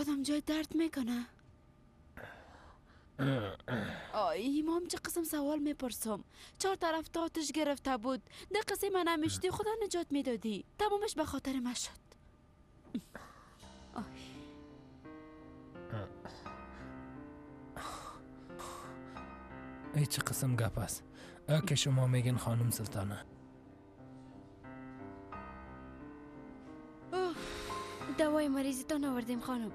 کدام جای درد میکنه؟ آی امام چه قسم سوال میپرسم؟ چهار طرف تاتش گرفته بود. ده قصه من نمیشدی خدا نجات میدادی. تمامش به خاطر من شد. آی ای چه قسم گپ است که شما میگین خانم سلطانه؟ دوای مریضیتان آوردیم خانم.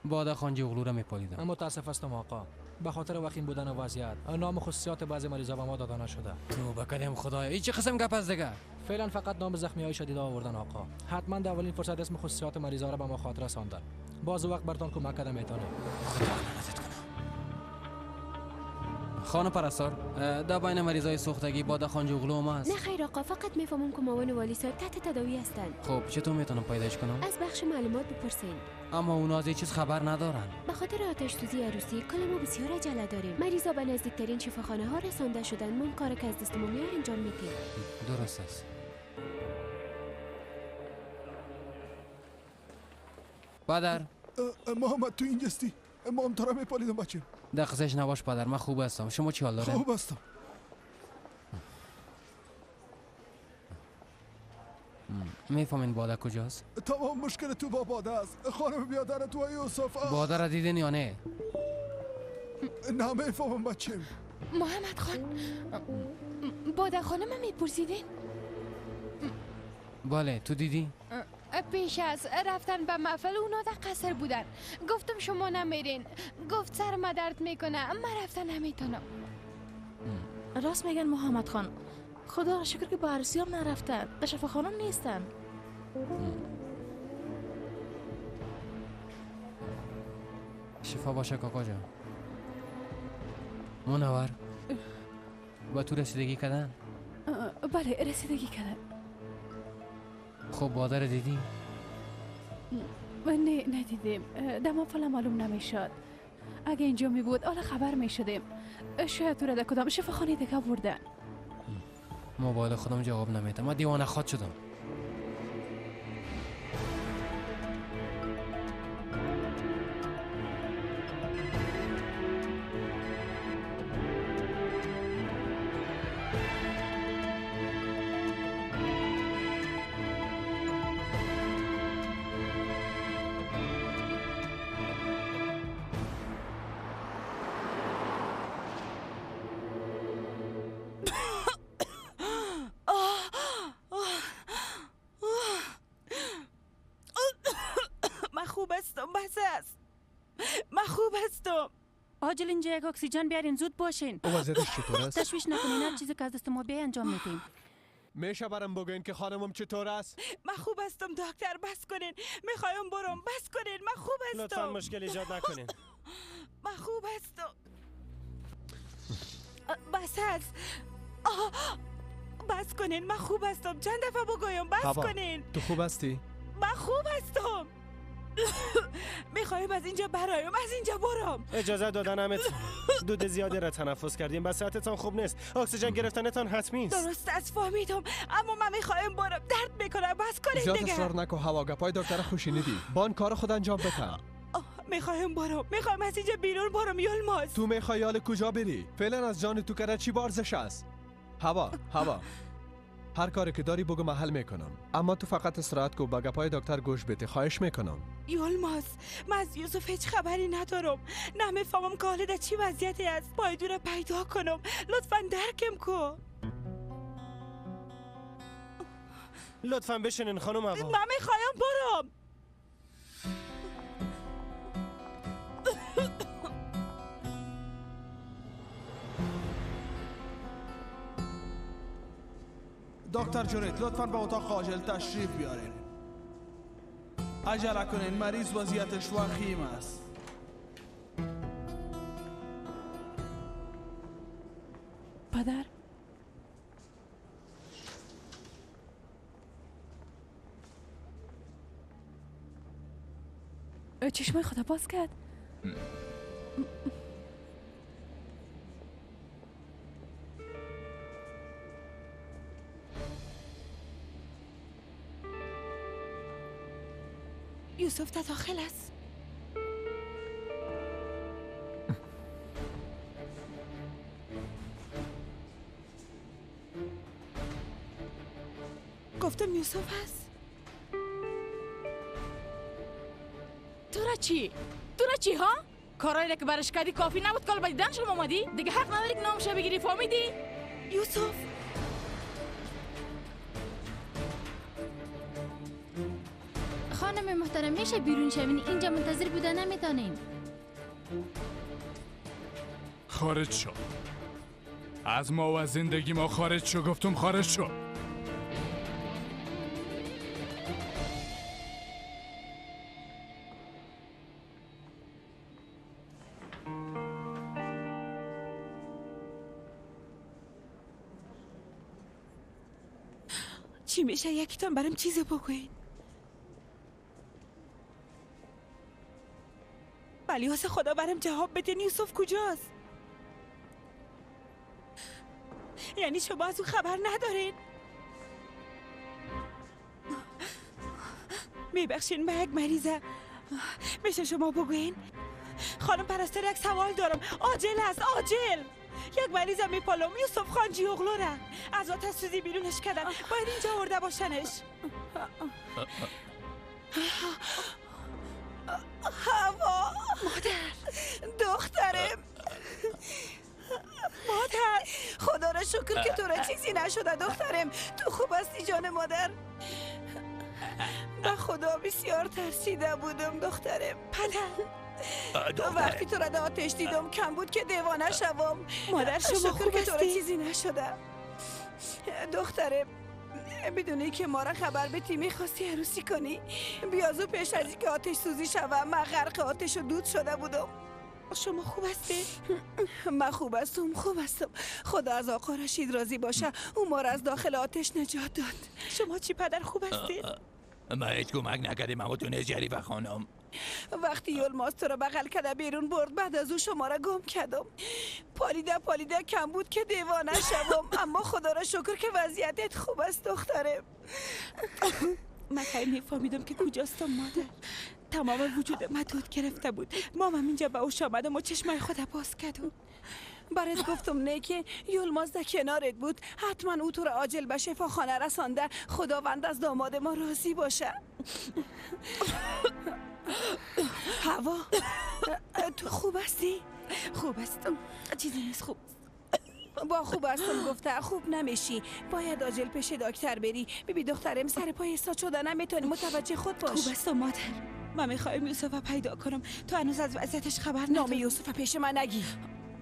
باده خانجی اغلو را میپالیدم. متاسف هستم آقا، به خاطر وخیم بودن وضعیت نام خصوصیات بعضی مریضا به ما داده نشده. توبه کردیم خدایا، این چه قسم گپ است دیگه؟ فعلا فقط نام زخمی های شدید آوردن آقا. حتما در اولین فرصت اسم خصوصیات مریضا را به ما خاطر رساندن. باز وقت براتون کمک کرده میتونه. خدا لعنتت کنه. خانم پرستار، در بین مریضای سوختگی باده خانجی اغلو ما است؟ نه خیر آقا، فقط میفهمم که معاون والی صاحب تحت تداوی هستند. خب چطور میتونم پیداش کنم؟ از بخش معلومات بپرسین. اما اونا از چیز خبر ندارن. به خاطر آتش سوزی عروسی کل ما بسیار عجله داریم. مریضا به نزدیکترین شفاخانه ها رسانده شدن. ما کار که از دست ما میاد انجام میدیم. درست است. پدر محمد تو اینجاستی؟ امام تو را میپالیدم بچه. دقیقش نباش پدر، من خوب هستم. شما چی حال دارین؟ خوب هستم. میفهمین باده کجاست؟ تمام مشکل تو با باده است. خانم بیادر تو یوسف. باده را دیدین یا نه؟ نه میفهمم بچه. محمد خان، باده خانم میپرسیدین؟ بله، تو دیدی؟ پیش از رفتن به محفل اونا در قصر بودن. گفتم شما نمیرین، گفت سر ما درد میکنه، من رفتن نمیتونم. راست میگن محمد خان، خدا را شکر که با عروسی هم نرفتن، به شفاخانه نیستن. شفا باشه کاکا جان. منور، با تو رسیدگی کردن؟ بله رسیدگی کردن. خب باده را دیدی؟ نه ندیدیم. دم فعلا معلوم نمیشد. اگه اینجا می بود حالا خبر می شدیم. شاید تو را در کدام شفاخانه دیگه بردن. موبایل خودم جواب نمیده. من دیوانه خواد شدم. عاجل اینجا یک اکسیژن بیارین، زود باشین. وضعیتش چطور است؟ تشویش نکنین، هر چیزی که از دست ما بیای انجام میدیم. میشه برام بگوین که خانمم چطور است؟ من خوب هستم دکتر، بس کنین. میخوایم برم، بس کنین. من خوب هستم. لطفا مشکل ایجاد نکنین. من خوب هستم. بس است. بس کنین، من خوب هستم. چند دفعه بگویم بس کنین. تو خوب هستی؟ من خوب هستم. میخوایم از اینجا برایم، از اینجا برم. اجازه دادن همتون. دود زیادی را تنفس کردیم، بس صحتتان خوب نیست. اکسیژن گرفتنتان حتمی است. درست است فهمیدم، اما من میخوایم برم. درد میکنه، بس کنین دیگه. زیاد اصرار نکن هوا، گپای دکتر خوشی ندی. بان کار خود انجام بده. میخوایم برم، میخوایم از اینجا بیرون برم. یلماز تو میخوای حال کجا بری؟ فعلا از جان تو کرده چی بارزش است؟ هوا هوا هر کاری که داری بگو من حل میکنم، اما تو فقط استراحت کو، با گپای دکتر گوش بده، خواهش میکنم. یلماز من از یوسف هیچ خبری ندارم، نمیفهمم که حالا در چی وضعیتی است. باید او را پیدا کنم، لطفا درکم کو. لطفا بشینین خانم هوا. من میخوایم برم. دکتر جونید لطفاً به اتاق عاجل تشریف بیارین. عجله کنین، مریض وضعیتش وخیم است. پدر چشمای خدا باز کرد. یوسف تا داخل است. گفتم یوسف هست. تو را چی؟ تو را چی ها؟ کارایی که برش کردی کافی نبود کال با دیدن شما اومدی؟ دیگه حق نداری که نامش بگیری، فهمیدی؟ یوسف خانم محترم میشه بیرون شوین، اینجا منتظر بوده نمیتونیم. خارج شو از ما و از زندگی ما، خارج شو، گفتم خارج شو. چی میشه یکیتون برام چیزی بگوین؟ بلیاس خدا برام جواب بدین، یوسف کجاست؟ یعنی شما از او خبر ندارین؟ میبخشین من یک مریضه، میشه شما بگوین؟ خانم پرستار یک سوال دارم، عاجل است، عاجل. یک مریضه میپالم، یوسف خان جیوغلو را از آتش سوزی بیرونش کردن، باید اینجا آورده باشنش. هوا مادر، دخترم، مادر، خدا را شکر که تو را چیزی نشده دخترم، تو خوب هستی جان مادر. به خدا بسیار ترسیده بودم دخترم. پدر وقتی تو را در آتش دیدم کم بود که دیوانه شوم. مادر شما شکر که تو را چیزی نشده دخترم. بدونی که ما را خبر بدی میخواستی عروسی کنی، بیازو پیش از اینکه آتش سوزی شوم من غرق آتش و دود شده بودم. شما خوب هستی؟ من خوب هستم، خوب هستم. خدا از آقا رشید راضی باشه، او ما را از داخل آتش نجات داد. شما چی پدر، خوب هستید؟ ما هیچ کمک نکردیم اما تو جریفه خانم. وقتی یلماز تو را بغل کرده بیرون برد، بعد از او شما را گم کردم. پالیده پالیده کم بود که دیوانه شوم، اما خدا را شکر که وضعیتت خوب است دخترم. من خیلی نفهمیدم که کجاستم مادر. تمام وجود من دود گرفته بود. مامم اینجا به اوش آمدم و چشمای خود باز کردم. برات گفتم نه که یلماز در کنارت بود، حتما او تو را عاجل به شفاخانه رسانده. خداوند از داماد ما راضی باشه. هوا تو خوب هستی؟ خوب هستم، چیزی نیست، خوب. با خوب هستم گفته خوب نمیشی، باید عاجل پیش دکتر بری. ببین دخترم سر پای ایستاد شده نمیتونی، متوجه خود باش. خوب هستم مادر، من میخوایم یوسف پیدا کنم، تو هنوز از وضعیتش خبر نداری. نام یوسف پیش من نگی،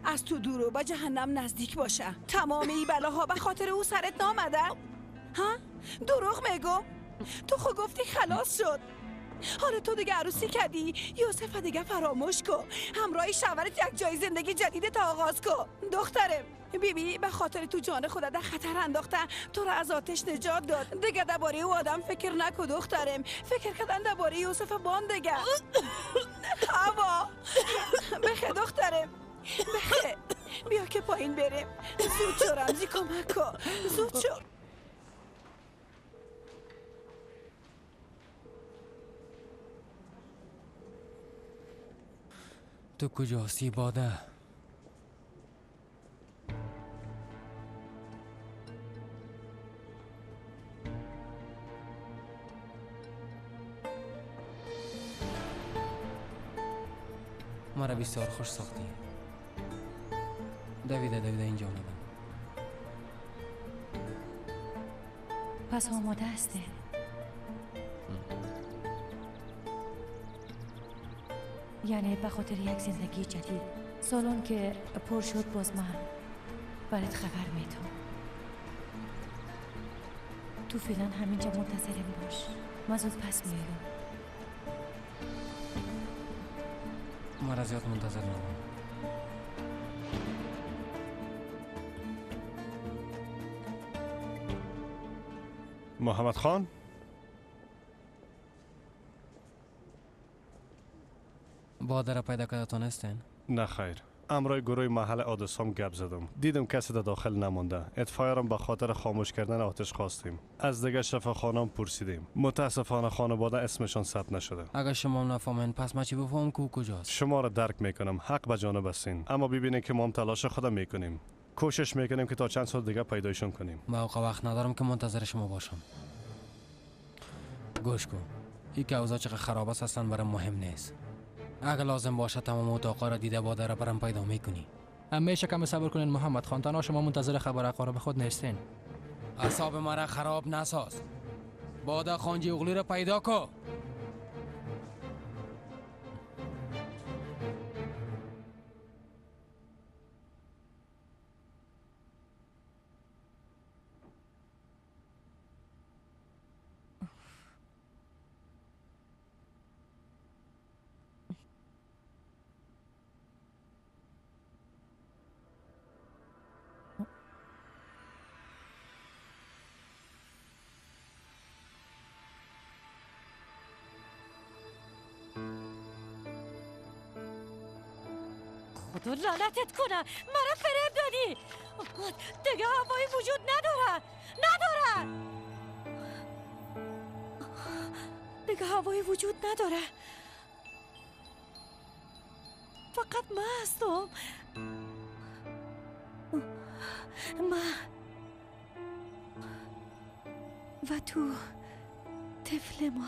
از تو دور و با جهنم نزدیک باشه. تمام این بلاها به خاطر او سرت نامده ها؟ دروغ میگم؟ تو خود گفتی خلاص شد، حالا تو دیگه عروسی کردی، یوسف دیگه فراموش کن، همراه شوهرت یک جای زندگی جدید تا آغاز کن. دخترم بیبی به خاطر تو جان خود در خطر انداخته، تو را از آتش نجات داد. دیگه درباره او آدم فکر نکن دخترم، فکر کردن درباره یوسف بان دیگه. هوا بخه دخترم، بخه، بیا که پایین بریم. زود شو رمزی، کمک کن، زود شو. تو کجاستی باده؟ مرا بسیار خوش ساختی. دویده دویده اینجا آمدم. پس آماده هستی؟ یعنی به خاطر یک زندگی جدید. سالن که پر شد باز من برات خبر میدم. تو فعلا همینجا منتظرم باش، من زود پس میایم. مرا زیاد منتظر نباش. محمد خان، بادر پیدا کرده تانستین؟ نه خیر. امرای گروه محل آدسام گپ زدم. دیدم کسی در داخل نمانده. اطفایه را به خاطر خاموش کردن آتش خواستیم. از دیگه شفاخانه پرسیدیم. متاسفانه خانواده اسمشان ثبت نشده. اگر شما نفهمین پس ما چی بفهمم که کجاست؟ شما را درک میکنم. حق به جانب هستین. اما ببینید که ما هم تلاش خودم میکنیم. کوشش میکنیم که تا چند سال دیگه پیدایشون کنیم. ما وقت ندارم که منتظر شما باشم. گوش کن. این که اوضاع چقدر خراب است اصلا برام مهم نیست. اگر لازم باشه تمام اتاقا را دیده بادر را برام پیدا میکنی. همیشه کم صبر کنین محمد خان، تنها شما منتظر خبر اقارب خود نیستین. اعصاب مرا خراب نساز. باده خانجی اغلی را پیدا کو. خدا لعنتت کنه، مرا فریب دادی. دیگه هوایی وجود نداره، نداره. دیگه هوایی وجود نداره. فقط من هستم. من و تو، طفل ما.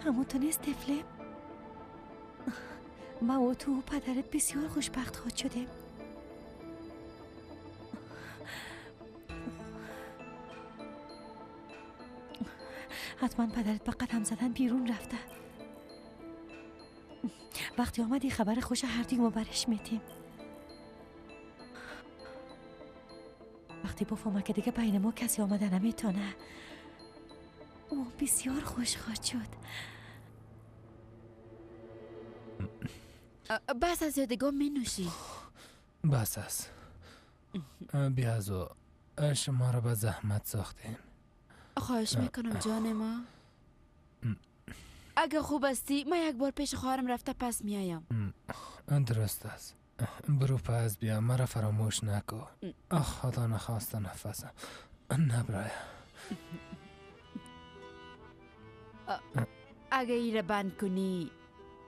اما تو نیست طفله. ما و تو و پدرت بسیار خوشبخت خواهد شدیم. حتما پدرت با قدم زدن بیرون رفته. وقتی آمدی خبر خوش هر دوی ما برش میتیم. وقتی بفهمه که دیگه بین ما کسی آمده نمیتونه، او بسیار خوش خواهد شد. بس از یادگاه می نوشی. بس است. بیازو شما را به زحمت ساختیم. خواهش میکنم جان ما. اگه خوب هستی ما یک بار پیش خواهرم رفته پس میایم. درست است. برو پس بیا، مرا فراموش نکن. خدا نخواسته نفسم نبرای. اگه ایره بند کنی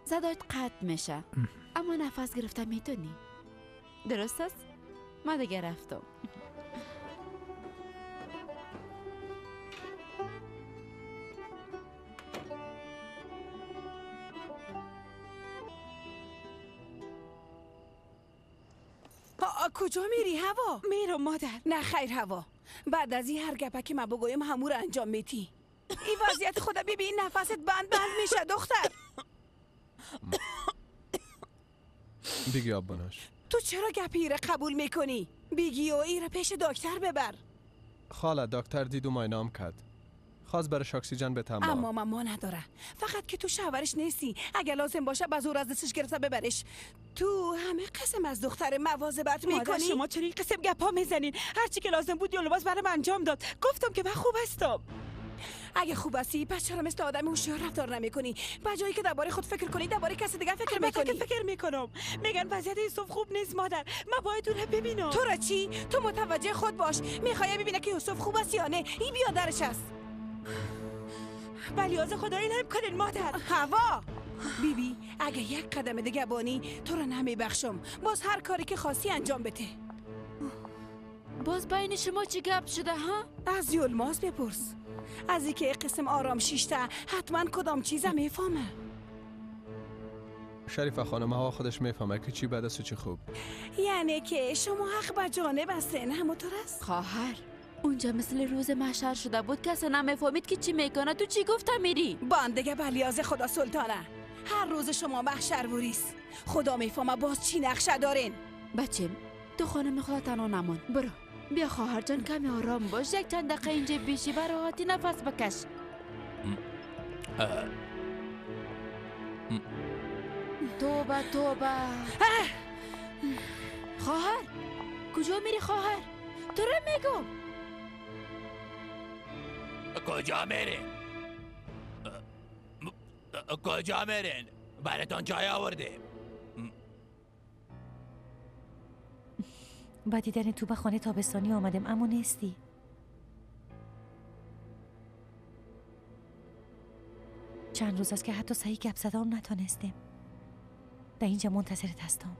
صدایت قطع میشه، اما نفس گرفته میتونی. درست است؟ من دیگه رفتم. کجا میری هوا؟ میرم مادر. نه خیر هوا، بعد از این هر گپه که من بگویم همو رو انجام میتی. این وضعیت خدا ببین، نفست بند بند میشه دختر. بیگی آب بناش. تو چرا گپی را قبول میکنی؟ بیگی و ایره پیش دکتر ببر. خاله دکتر دید و ماینام کرد. خواست برش اکسیژن بتم. اما ماما نداره. فقط که تو شوهرش نیستی. اگه لازم باشه به زور از دستش گرفته ببرش. تو همه قسم از دختر مواظبت میکنی. شما چرا این قسم گپا میزنین؟ هرچی که لازم بود یولباز برام انجام داد. گفتم که من خوب هستم. اگه خوب هستی پس چرا مثل آدم هوشیار رفتار نمیکنی؟ به جایی که درباره خود فکر کنی درباره کسی دیگه فکر میکنی. که فکر میکنم. میگن وضعیت یوسف خوب نیست مادر. من باید اون رو ببینم. تو را چی؟ تو متوجه خود باش. میخوای ببینه که یوسف خوب است یا نه. این بیادرش است. بلیاز خدایی نم کنین مادر. هوا بیبی بی، اگه یک قدم دیگه بانی تو رو نمیبخشم. باز هر کاری که خواستی انجام بده. باز بین شما چی گپ شده ها؟ از یولماز بپرس. از اینکه قسم آرام شیشته حتما کدام چیزم میفهمه. شریفه خانم هوا خودش میفهمه که چی بد است و چی خوب. یعنی که شما حق به جانب هستین، همونطور است؟ خواهر اونجا مثل روز محشر شده بود، کسی نمیفهمید که چی میکنه. تو چی گفته میری؟ باندگه بلیاز خدا سلطانه، هر روز شما محشر بوریس. خدا میفهمه باز چی نقشه دارین. بچه تو خانم خدا تنها نمان، برو بیا خواهر جان کمی آرام باش، یک چند دقیقه اینجا بیشی و راحتی نفس بکش. توبه توبه. خواهر کجا میری خواهر؟ تو رو میگم. کجا میرین؟ کجا میرین؟ براتون چای آوردیم. با دیدن تو به خانه تابستانی آمدم اما نیستی. چند روز است که حتی صحیح گپ زدم نتانستیم. در اینجا منتظرت هستم.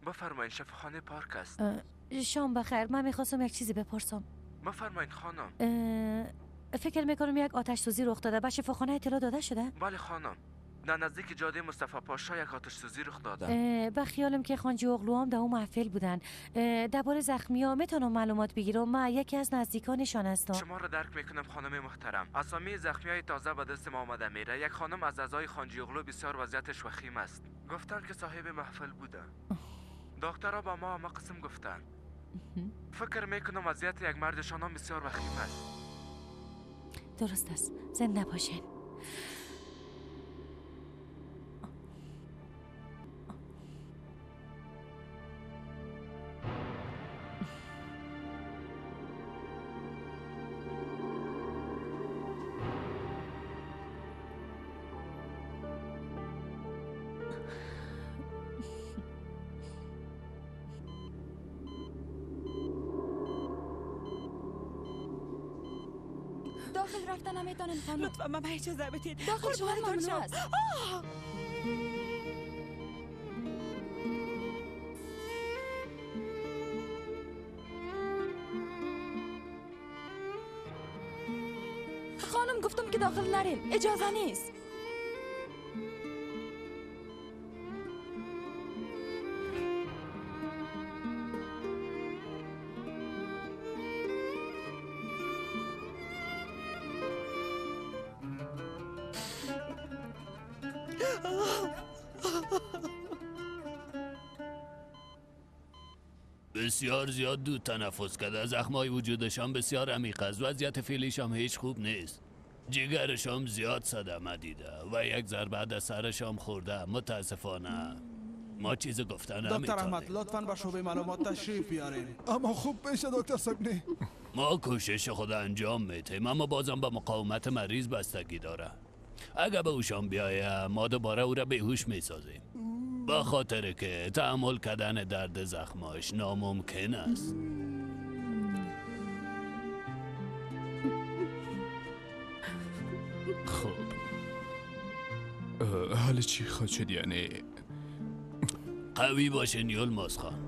بفرمایید، شفاخانه پارک است. شام بخیر، من میخواستم یک چیزی بپرسم. بفرمایید خانم. فکر میکنم یک آتش سوزی رخ داده. به شفاخانه اطلاع داده شده؟ بله خانم، در نزدیک جاده مصطفی پاشا یک آتش سوزی رخ داده. به خیالم که خانجی اغلوام در اون محفل بودن. درباره زخمیا میتونم معلومات بگیرم؟ من یکی از نزدیکانشان هستم. شما را درک میکنم خانم محترم. اسامی زخمیای تازه به دست ما آمده میره. یک خانم از اعضای خانجی اغلو بسیار وضعیتش وخیم است. گفتن که صاحب محفل بوده. دکترها با ما همه قسم گفتن. فکر میکنم وضعیت یک مردشان هم بسیار وخیم است. درست است، زنده باشین. داخل رفتن نمیتونن خانم. لطفا من اجازه بدید. داخل شما ممنوع است. خانم گفتم که داخل نرین، اجازه نیست. بسیار زیاد دود تنفس کرده. زخمای وجودشان بسیار عمیق است. وضعیت فعلیشان هیچ خوب نیست. جگرشان زیاد صدمه دیده و یک ضربه در سرشان خورده. متاسفانه ما چیز گفتن نمیتونیم. دکتر احمد لطفاً به شعبه معلومات تشریف بیارین. اما خوب بشه دکتر صاحب. ما کوشش خود انجام میدیم اما بازم به مقاومت مریض بستگی داره. اگه به اوشان بیایه ما دوباره او را بیهوش میسازیم، با خاطر که تحمل کردن درد زخماش ناممکن است. خب حالا چی خواهد شد؟ یعنی قوی باشین یلماز خان.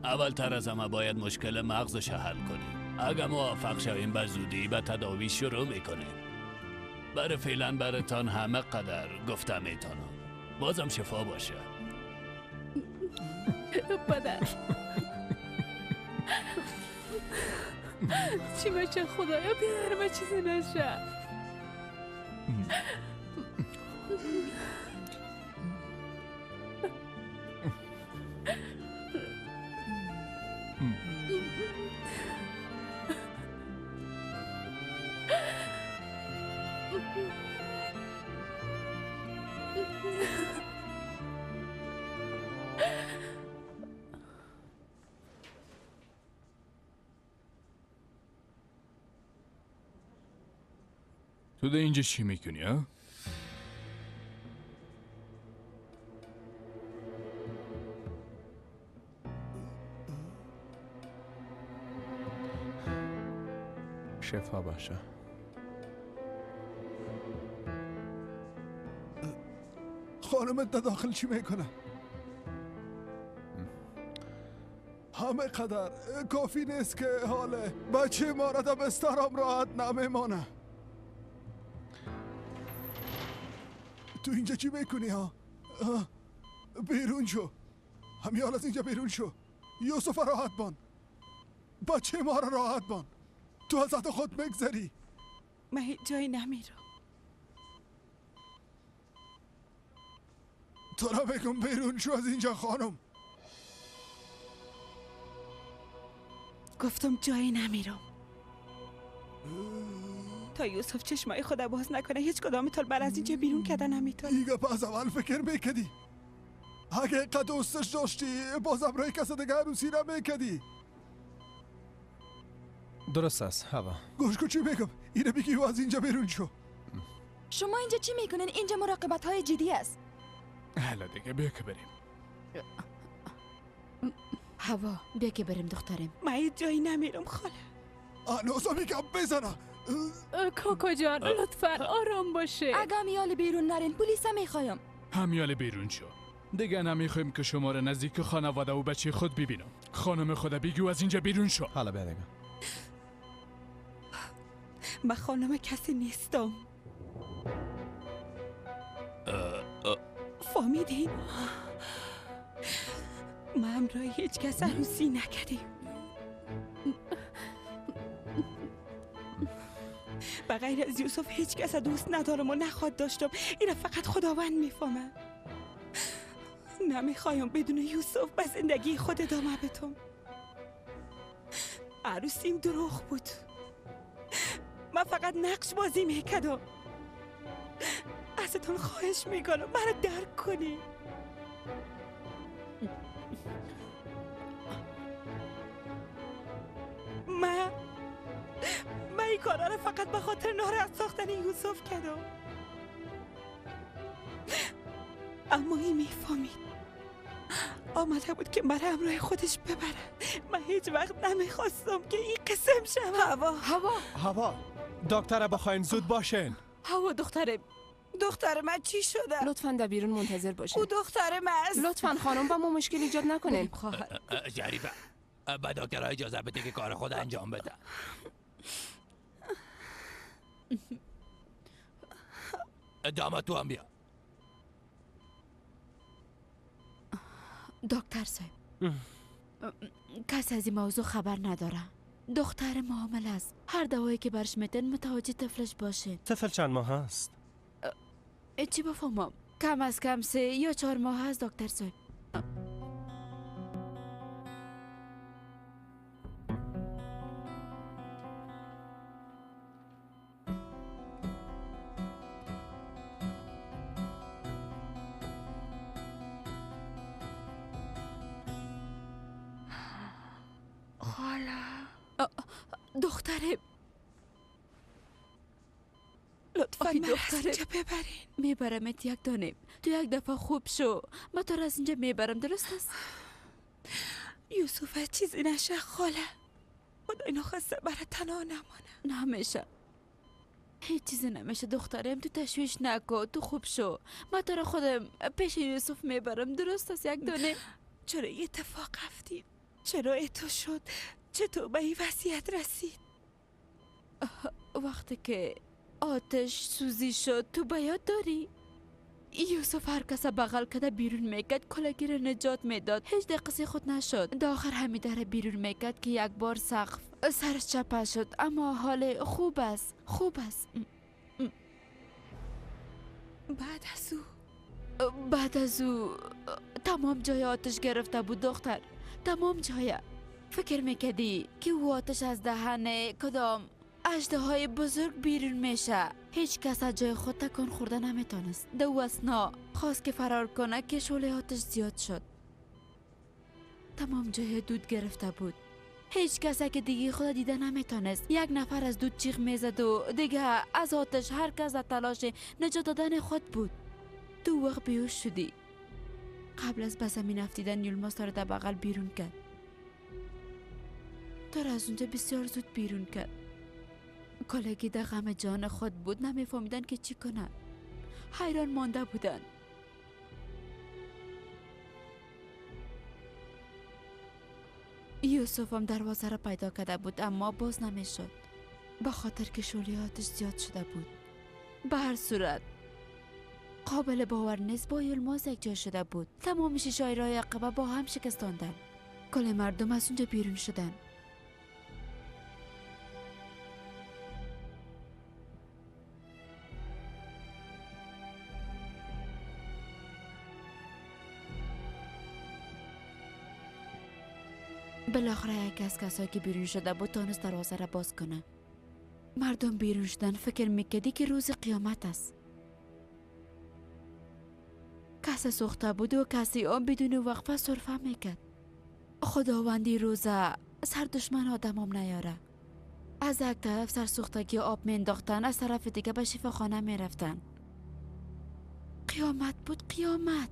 اول تر از همه باید مشکل مغزش حل کنیم. اگه موفق شویم به زودی به تداوی شروع میکنیم. برای فعلا براتان همه قدر گفتم میتونم. بازم شفا باشه. پدر چی بچه، خدایا پدر ما چیزی نشه. تو ده اینجا چی میکنی ها؟ شفا باشه. خانمت در داخل چی میکنه؟ همه قدر کافی نیست که حال بچه ما را در بسترم راحت نمیمانه. تو اینجا چی میکنی ها؟ بیرون شو، همیال از اینجا بیرون شو. یوسف راحت بان، بچه ما را راحت بان. تو از حد خود میگذری. من هیچ جایی نمیرم. تو را بگم بیرون شو از اینجا خانم. گفتم جایی نمیرم تا یوسف چشمای خدا باز نکنه. هیچ کدام تال بر از اینجا بیرون کردن نمیتونی. ایگه باز اول فکر میکردی اگه اینقدر دوستش داشتی باز امرای کس دیگه عروسی نمیکردی. درست است هوا. گوش کن چی میگم، اینو بگی و از اینجا بیرون شو. شما اینجا چی میکنین؟ اینجا مراقبت های جدی است. حالا دیگه بیا که بریم. هوا بیا که بریم دخترم. من هیچ جایی نمیرم خاله. هنوزم میگم بزنه. کاکا جان لطفا آرام باشه. اگه همیال بیرون نرین پلیس میخوایم. همیال بیرون شو. دیگه نمیخوایم که شما را نزدیک خانواده و بچه خود ببینم. خانم خود بگو از اینجا بیرون شو. حالا بیا دیگه. من خانم کسی نیستم. فهمیدین؟ ما همراه هیچ کس عروسی نکردیم. به غیر از یوسف هیچ کس دوست ندارم و نخواد داشتم. اینو فقط خداوند میفهمه. نمیخوایم بدون یوسف به زندگی خود ادامه بدم. عروسیم دروغ بود. من فقط نقش بازی میکردم. ازتون خواهش میکنم مرا درک کنی. من این کارا رو فقط به خاطر ناراحت ساختن یوسف کردم. اما این میفهمید آمده بود که مرا همراه خودش ببره. من هیچ وقت نمیخواستم که این قسم شود. هوا هوا هوا دکتر بخواین زود باشین. هوا دختره، دختر من چی شده؟ لطفاً در بیرون منتظر باشین. او دختر من است. لطفاً خانم با ما مشکل ایجاد نکنین. خواهر شریفه به دکترها اجازه بده که کار خود انجام بده. داماد تو هم بیا. دکتر صاحب کس از این موضوع خبر نداره. دختر معامله است. هر دوایی که برش میدن متوجه طفلش باشه. طفل چند ماه است؟ چی بفهمم؟ کم از کم 3 یا 4 ماه است دکتر صاحب. دختره لطفا من از اینجا ببرین. میبرمت یک دانه. تو یک دفعه خوب شو. من تو را از اینجا میبرم، درست است؟ یوسف چیزی نشه خاله. خدای نخواسته برای تنها نمانه. نمیشه، هیچ چیزی نمیشه دخترم. تو تشویش نکن، تو خوب شو. من تو را خودم پیش یوسف میبرم، درست است؟ یک دانه. چرا یه اتفاق افتید؟ چرا اتو شد؟ چطور به این وضعیت رسید؟ وقتی که آتش سوزی شد تو باید داری؟ یوسف هر کس بغل کرده بیرون میکرد، کلگی را نجات میداد. هیچ دقیقه خود نشد. در آخر همی در بیرون میکرد که یک بار سقف سرش چپه شد. اما حال خوب است، خوب است. بعد از او تمام جای آتش گرفته بود دختر، تمام جای. فکر میکردی که او آتش از دهن کدام اژدهای بزرگ بیرون میشه. هیچ کس از جای خود تکان خورده نمیتونست. دو اسنا خواست که فرار کنه که شعله آتش زیاد شد. تمام جای دود گرفته بود. هیچ کس که دیگه خود دیده نمیتونست. یک نفر از دود چیغ میزد و دیگه از آتش هر کس در تلاش نجات دادن خود بود. تو وقت بیهوش شدی. قبل از به زمین افتیدن یلماز را در بغل بیرون کرد. تو را از اونجا بسیار زود بیرون کرد. کلگی در غم جان خود بود. نمیفهمیدن که چی کنن. حیران مانده بودن. یوسف هم دروازه را پیدا کرده بود اما باز نمیشد، به خاطر که شعله آتش زیاد شده بود. به هر صورت قابل باور نیست با یلماز یک جا شده بود. تمام شیشه‌های راه عقبه با هم شکستاندن. کل مردم از اونجا بیرون شدن. بالاخره یکی از کسایی که بیرون شده بود تانست دروازه را باز کنه. مردم بیرون شدن، فکر میکردی که روز قیامت است. کس سوخته بود و کسی آن بدون وقفه سرفه میکرد. خداوندی روزه سر دشمن آدمام نیاره. از یک طرف سرسوختگی آب مینداختن، از طرف دیگه به شفاخانه میرفتن. قیامت بود، قیامت.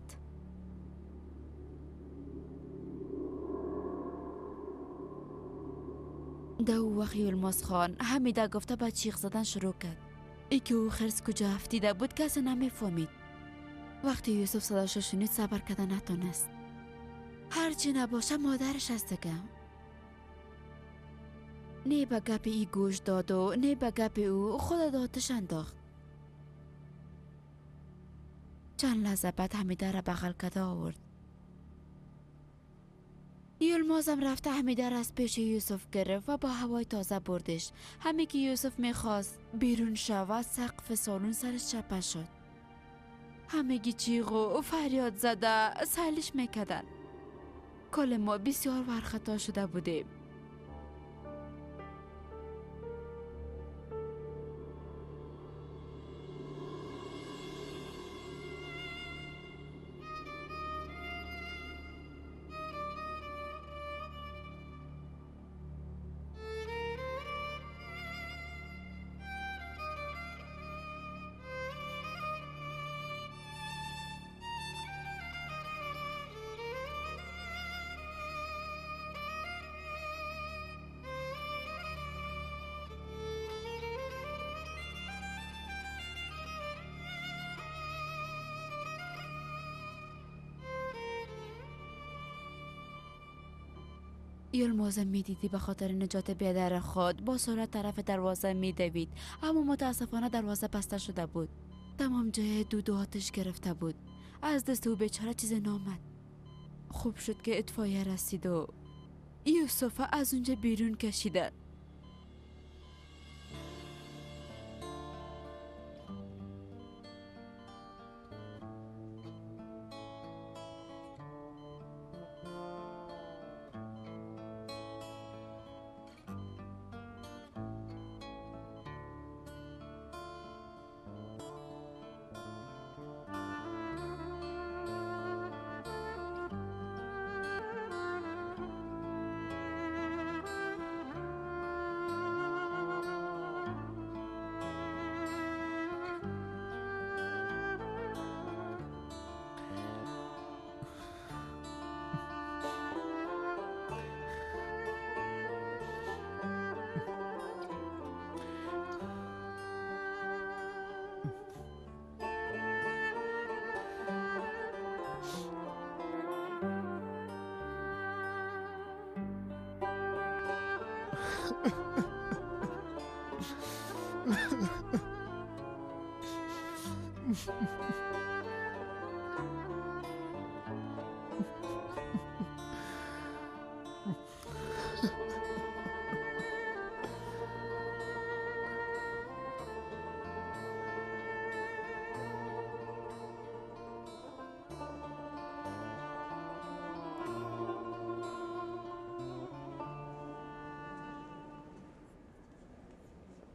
در او وقت یلماز خان حمیده گفته به چیغ زدن شروع کرد. ای که او خرس کجا افتیده بود کسی نمیفهمید. وقتی یوسف صداش شنید صبر کرده نتونست. هرچی نباشه مادرش است دیگه. نه به گپ ای گوش داد و نه به گپ او خود آتش انداخت. چند لحظه بعد حمیده را بغل کرده آورد. یلمازم رفته حمیده را از پیش یوسف گرفت و با هوای تازه بردش. همه که یوسف میخواست بیرون شود سقف سالن سرش چپه شد. همگی چیغ و فریاد زده سلش میکردن. کل ما بسیار ورخطا شده بودیم. یلمازم میدیدی به خاطر نجات بیادر خود با سرعت طرف دروازه میدوید، اما متاسفانه دروازه بسته شده بود. تمام جای دود و آتش گرفته بود. از دست او بیچاره چیزی نامد. خوب شد که اطفائیه رسید و یوسف از اونجا بیرون کشیدن.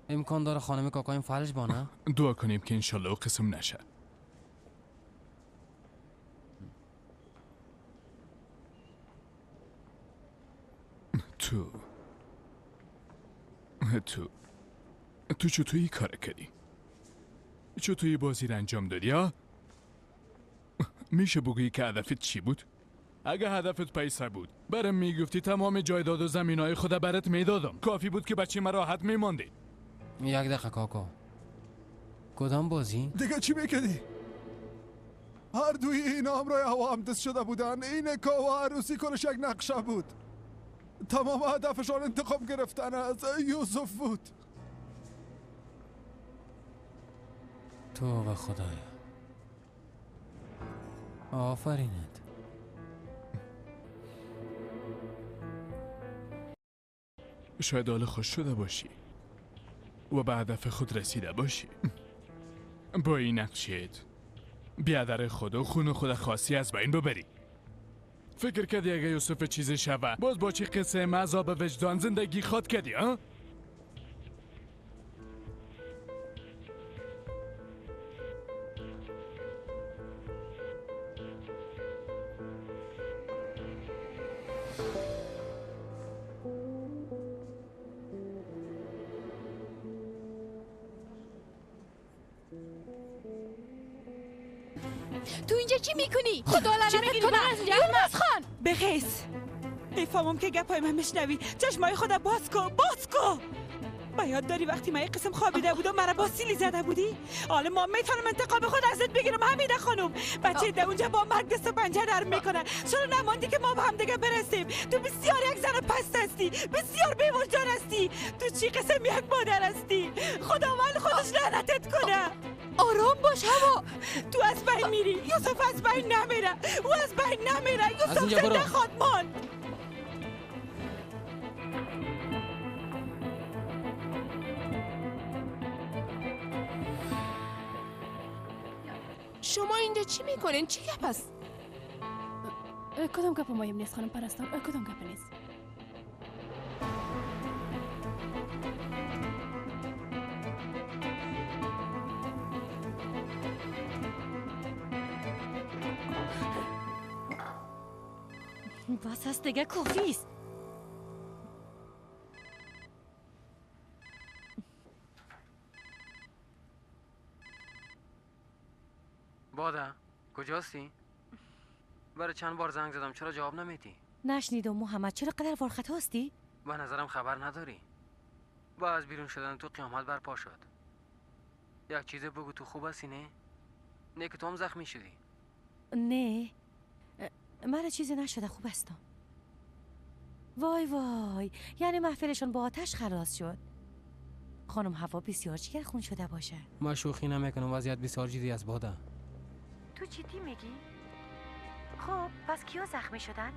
امکان داره خانم کاکایم فلج بانه؟ دعا کنیم که انشالله قسم نشه. تو تو تو چطوری کار کردی؟ چطوری بازی رو انجام دادی ها؟ میشه بگویی که هدفت چی بود؟ اگه هدفت پیسه بود برم میگفتی تمام جایداد و زمینای خود برات میدادم. کافی بود که بچه من راحت میماندی. یک دقیقه کاکا، کدام بازی؟ دیگه چی میکردی؟ هر دوی اینا همراه هوا همدست شده بودن. این کاوه عروسی کنش یک نقشه بود. تمام هدفشان انتقام گرفتن از یوسف بود. تو و خدایا آفرینت. شاید حال خوش شده باشی و به هدف خود رسیده باشی. با این نقشت بیادر خود و خون خود خاصی از بین ببری. فکر کردی اگه یوسف چیزی شوه باز با چی قصه عذاب وجدان زندگی خواد کردی ها؟ تو اینجا چی میکنی؟ خدا لعنتت کنه از اینجا. یلماز خان بخیز. میفهمم که گپای من میشنوی. چشمای خدا باز کو، باز کو. با یاد داری وقتی من یک قسم خوابیده بودم مرا با سیلی زده بودی؟ حالا ما میتونم انتقام خود ازت بگیرم حمیده خانم. بچه ده اونجا با مرگ دست و پنجه نرم میکنه. چرا نماندی که ما به هم دیگه برسیم؟ تو بسیار یک زن پست هستی، بسیار بی‌وجدان هستی. تو چی قسم یک مادر هستی؟ خداوند خودش لعنتت کنه. آرام باش هوا. تو از بین میری، یوسف از بین نمیره، او از بین نمیره. یوسف زنده خواد ماند. شما اینجا چی میکنین؟ چی گپ است؟ کدام گپ مهم نیست خانم پرستار، کدام گپ نیست. بس است دیگه، کافی است. باده کجاستی؟ برای چند بار زنگ زدم چرا جواب نمیدی؟ نشنیدم محمد، چرا قدر وارخطا هستی؟ به نظرم خبر نداری. با از بیرون شدن تو قیامت برپا شد. یک چیز بگو، تو خوب هستی نه؟ نه که تو هم زخمی شدی؟ نه من چیزی نشده، خوب هستم. وای وای، یعنی محفلشون با آتش خلاص شد. خانم هوا بسیار جگر خون شده باشه. من شوخی نمیکنم، وضعیت بسیار جدی است باده. تو جدی میگی؟ خب پس کیا زخمی شدن؟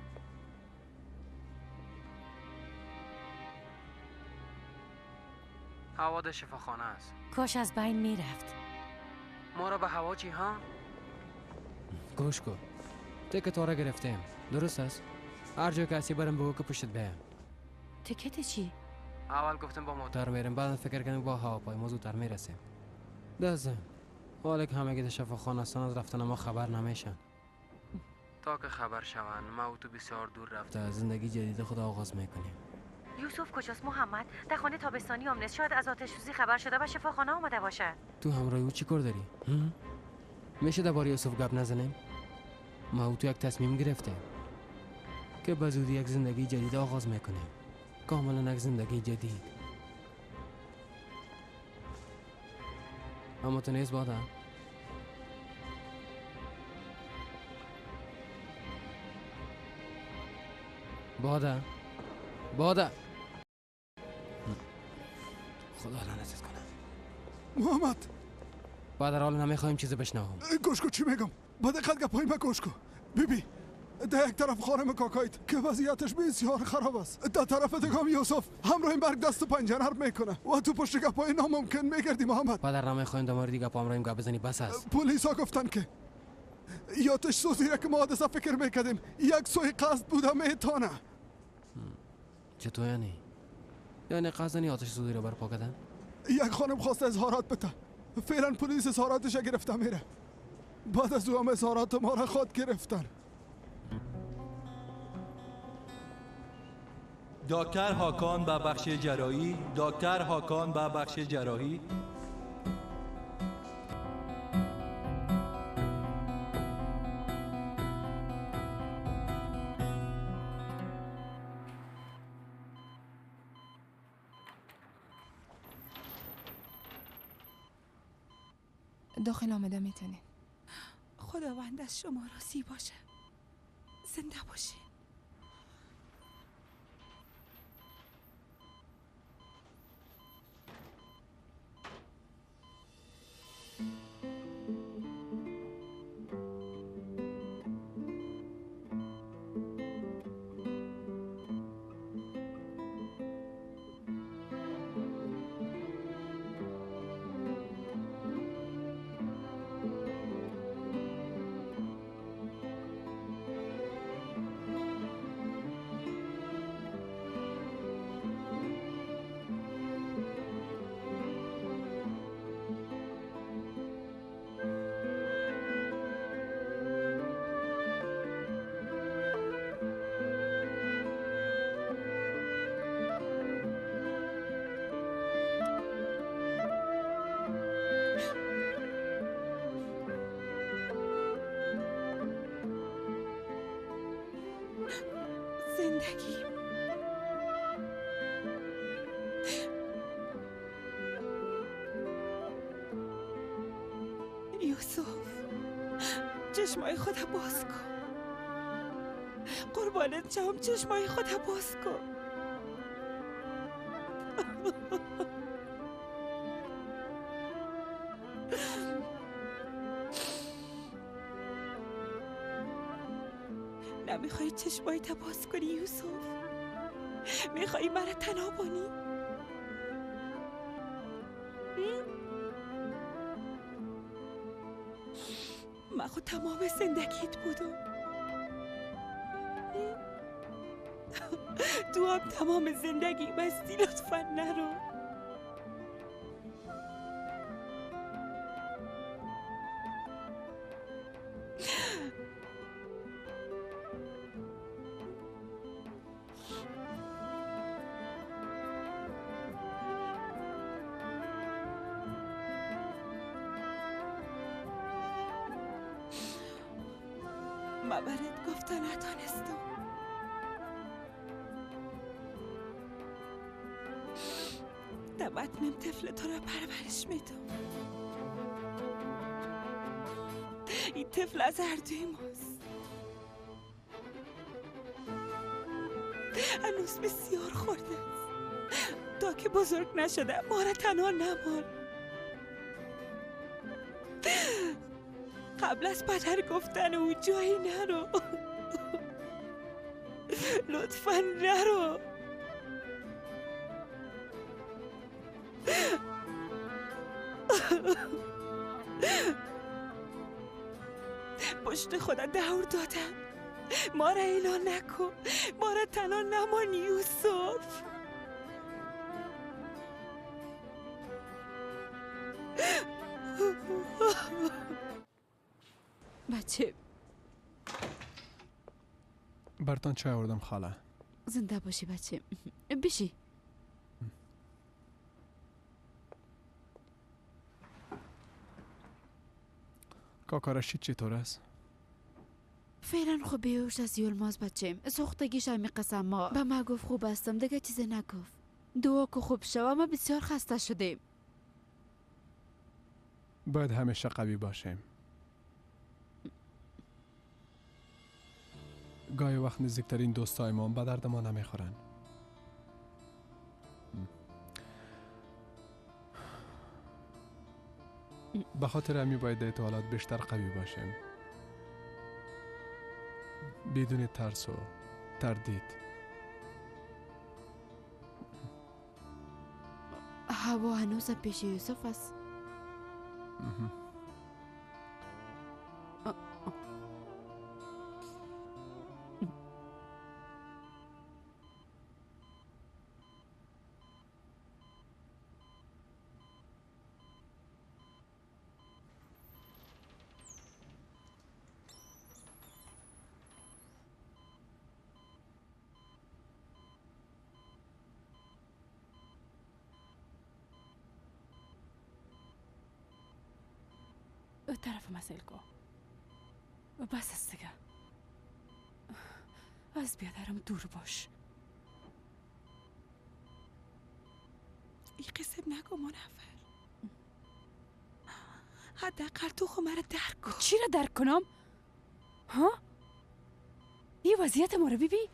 هوا در شفاخانه است. کاش از بین میرفت. ما را به هوا چی ها؟ گوش کن، تکت را گرفتیم درست است؟ هر جا که هستی برم بگو که پشتت بیم. تکت چی؟ اول گفتم با موتور میرم، بعد فکر کردم با هواپیما زودتر میرسیم. دازم حالا که همگی در شفاخانه هستن از رفتن ما خبر نمیشن. تا که خبر شوند ما و تو بسیار دور رفته زندگی جدید خود آغاز میکنیم. یوسف کجاست محمد؟ در خانه تابستانی هم نیست. شاید از آتش سوزی خبر شده و شفاخانه آمده باشه. تو همراه او چی کار داری؟ میشه درباره یوسف گپ نزنیم؟ ما و تو یک تصمیم گرفتیم که به زودی یک زندگی جدید آغاز میکنیم. کاملا یک زندگی جدید. اما تو نیست باده. باده باده، خدا لعنتت کنه. محمد بعد حال نمیخوایم چیزی بشنوم. گوش کن چی میگم، با دقت گپای ما گوش کن. بیبی در یک طرف خانم کاکایت که وضعیتش بسیار خراب است، در طرف دیگه یوسف همراه مرگ دست و پنجه نرم میکنه و تو پشت گپای ناممکن میگردی محمد. پدر نمیخوایم در مورد گپ همراهیم گپ بزنی، بس است. پلیس ها گفتن که یاتش سوزی را که ما حادثه فکر میکردیم یک سوی قصد بوده میتانه. چطور یعنی؟ یعنی قصدنی آتش سوزی را برپا کردن؟ یک خانم خواسته اظهارات بده، فعلا پلیس اظهاراتش گرفته میره. بعد از او هم اظهارات ما را خود گرفتن. دکتر هاکان به بخش جراحی، دکتر هاکان به بخش جراحی. داخل آمده میتونین. خداوند از شما راضی باشه. زنده باشین. زندگی. یوسف چشمای خود باز کن، قربانت شم، چشمای خود باز کن. نمیخوای چشمایت باز کنی یوسف؟ میخوای مرا تنها بانی؟ من خود تمام زندگیت بودم، تو هم تمام زندگی بستی. لطفا نرو. من برات گفته نتانستم. در بطنم طفل تو را پرورش میدم. این طفل از هر دوی ماست. هنوز بسیار خورده است. تا که بزرگ نشده ما را تنها نمان. قبل از پدر گفتن او جایی نرو. لطفا نرو. پشت خدا دور دادم. ما را اعلان نکن، ما را تنها نمان یوسف. بچه برتان چای آوردم خاله. زنده باشی بچه. بشی. کاکا رشید چطور است؟ فعلا خوب بیهوش از یلماز بچه. سوختگیش همی قسم ما به ما گفت خوب هستم، دیگه چیزی نگفت. دعا که خوب شوه. ما بسیار خسته شدیم. باید همیشه قوی باشیم. گاهی وقت نزدیکترین دوستای ما به درد ما نمیخورن. به خاطر همی باید در حالات بیشتر قوی باشیم، بدون ترس و تردید. هوا هنوز پیش یوسف است. طرف مسئل کو بس است دیگه. از بیادرم دور باش. این قسم نگو منور. حداقل تو خو مرا درک کن. چی را درک کنم؟ ها؟ این وضعیت ما رو ببین.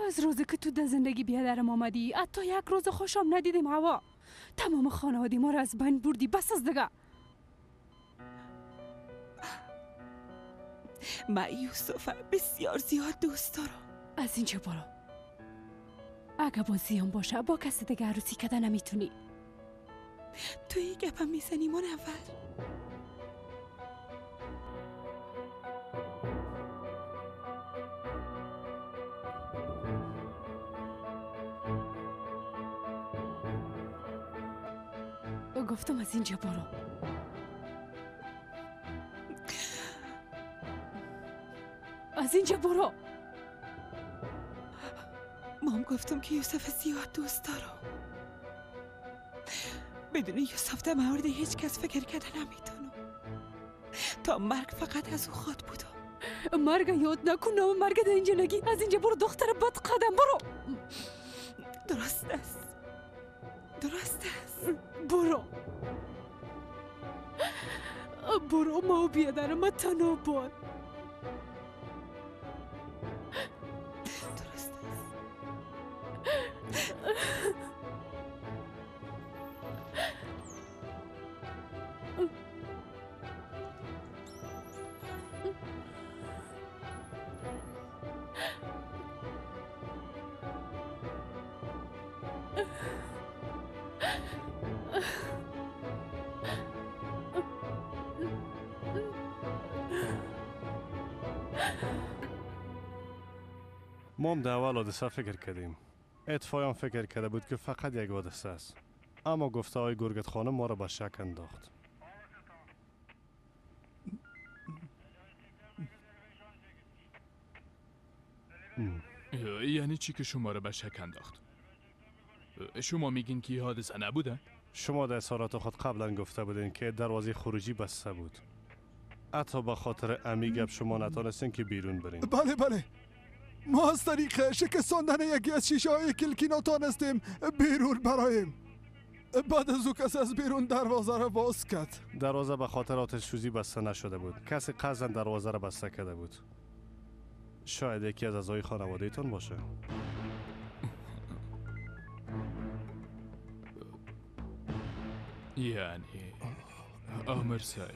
از روزی که تو در زندگی بیادرم آمدی حتی یک روز خوشم ندیدیم. هوا تمام خانواده ما را از بین بردی. بس از دیگه. من یوسف بسیار زیاد دوست دارم. از اینجا برو. اگه بازی هم باشه با کس دیگه عروسی کده نمیتونی. تو یه گپم میزنی منور. گفتم از اینجا برو. از اینجا برو. مام گفتم که یوسف زیاد دوست دارم. بدون یوسف در مورد هیچ کس فکر کرده نمیتونم. تا مرگ فقط از او خواد بودم. مرگ یاد نکن، نام مرگ در اینجا نگی. از اینجا برو دختر بد قدم، برو. درست است، درست است. برو برو، ما بیادر ما تنها بان. درست است. ما هم در اول حادثه فکر کردیم. اطفای هم فکر کرده بود که فقط یک حادثه است، اما گفته های گرگت خانم ما را به شک انداخت. یعنی چی که شما را به شک انداخت؟ شما میگین که حادثه نبوده؟ شما در اظهارات خود قبلا گفته بودین که دروازه خروجی بسته بود. حتی به خاطر امی گپ شما نتانستین که بیرون برین. بله بله، ما از طریق شکستاندن یکی از شیشه های کلکی نتانستیم بیرون برایم. بعد از او کس از بیرون دروازه را باز کرد. دروازه به خاطر آتش سوزی بسته نشده بود. کسی قصداً دروازه را بسته کرده بود. شاید یکی از اعضای خانواده تان باشه. یعنی آمر صاحب،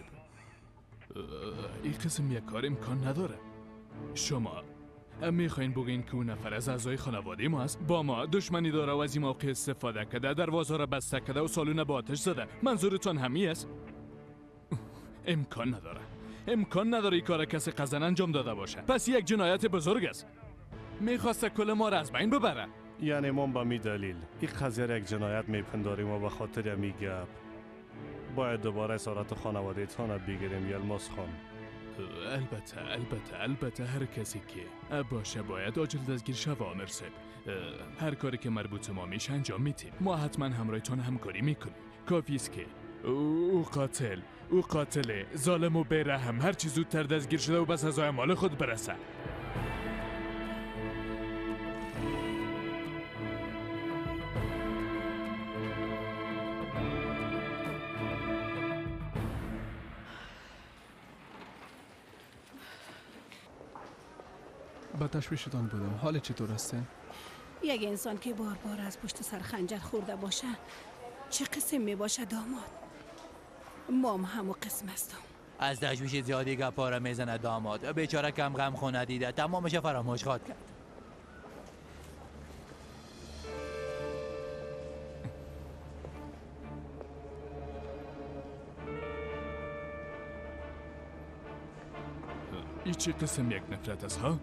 این قسم یک کار امکان نداره. شما میخواین بگین که اون نفر از اعضای خانواده ما است، با ما دشمنی داره و از این موقع استفاده کرده، دروازه را بسته کرده و سالون با آتش زده. منظورتان همی است؟ امکان نداره، امکان نداره این کار کسی قصداً انجام داده باشه. پس یک جنایت بزرگ است. میخواسته کل ما را از بین ببره. یعنی ما به می دلیل این قضیه را یک جنایت میپنداریم و به خاطر می گپ باید دوباره اسارت خانواده تان بگیریم. یلماز خان، البته البته البته هر کسی که باشه باید عاجل دستگیر شوه. آمر صاحب، هر کاری که مربوط ما میشه انجام میتیم. ما حتما همراهتان همکاری میکنیم. کافی است که او قاتل، او قاتل ظالم و بی‌رحم هر چی زودتر دستگیر شده و به سزای اعمال خود برسه. به تشویشتان بودم. حال چطور هستین؟ یک انسان که بار بار از پشت سر خنجر خورده باشه چه قسم می باشه داماد؟ مام همو قسم هستم. از تشویش زیادی گپا را میزنه داماد. بیچاره کم غم خونه دیده، تمامش فراموش خواد کرد. ای چه قسم یک نفرت است ها؟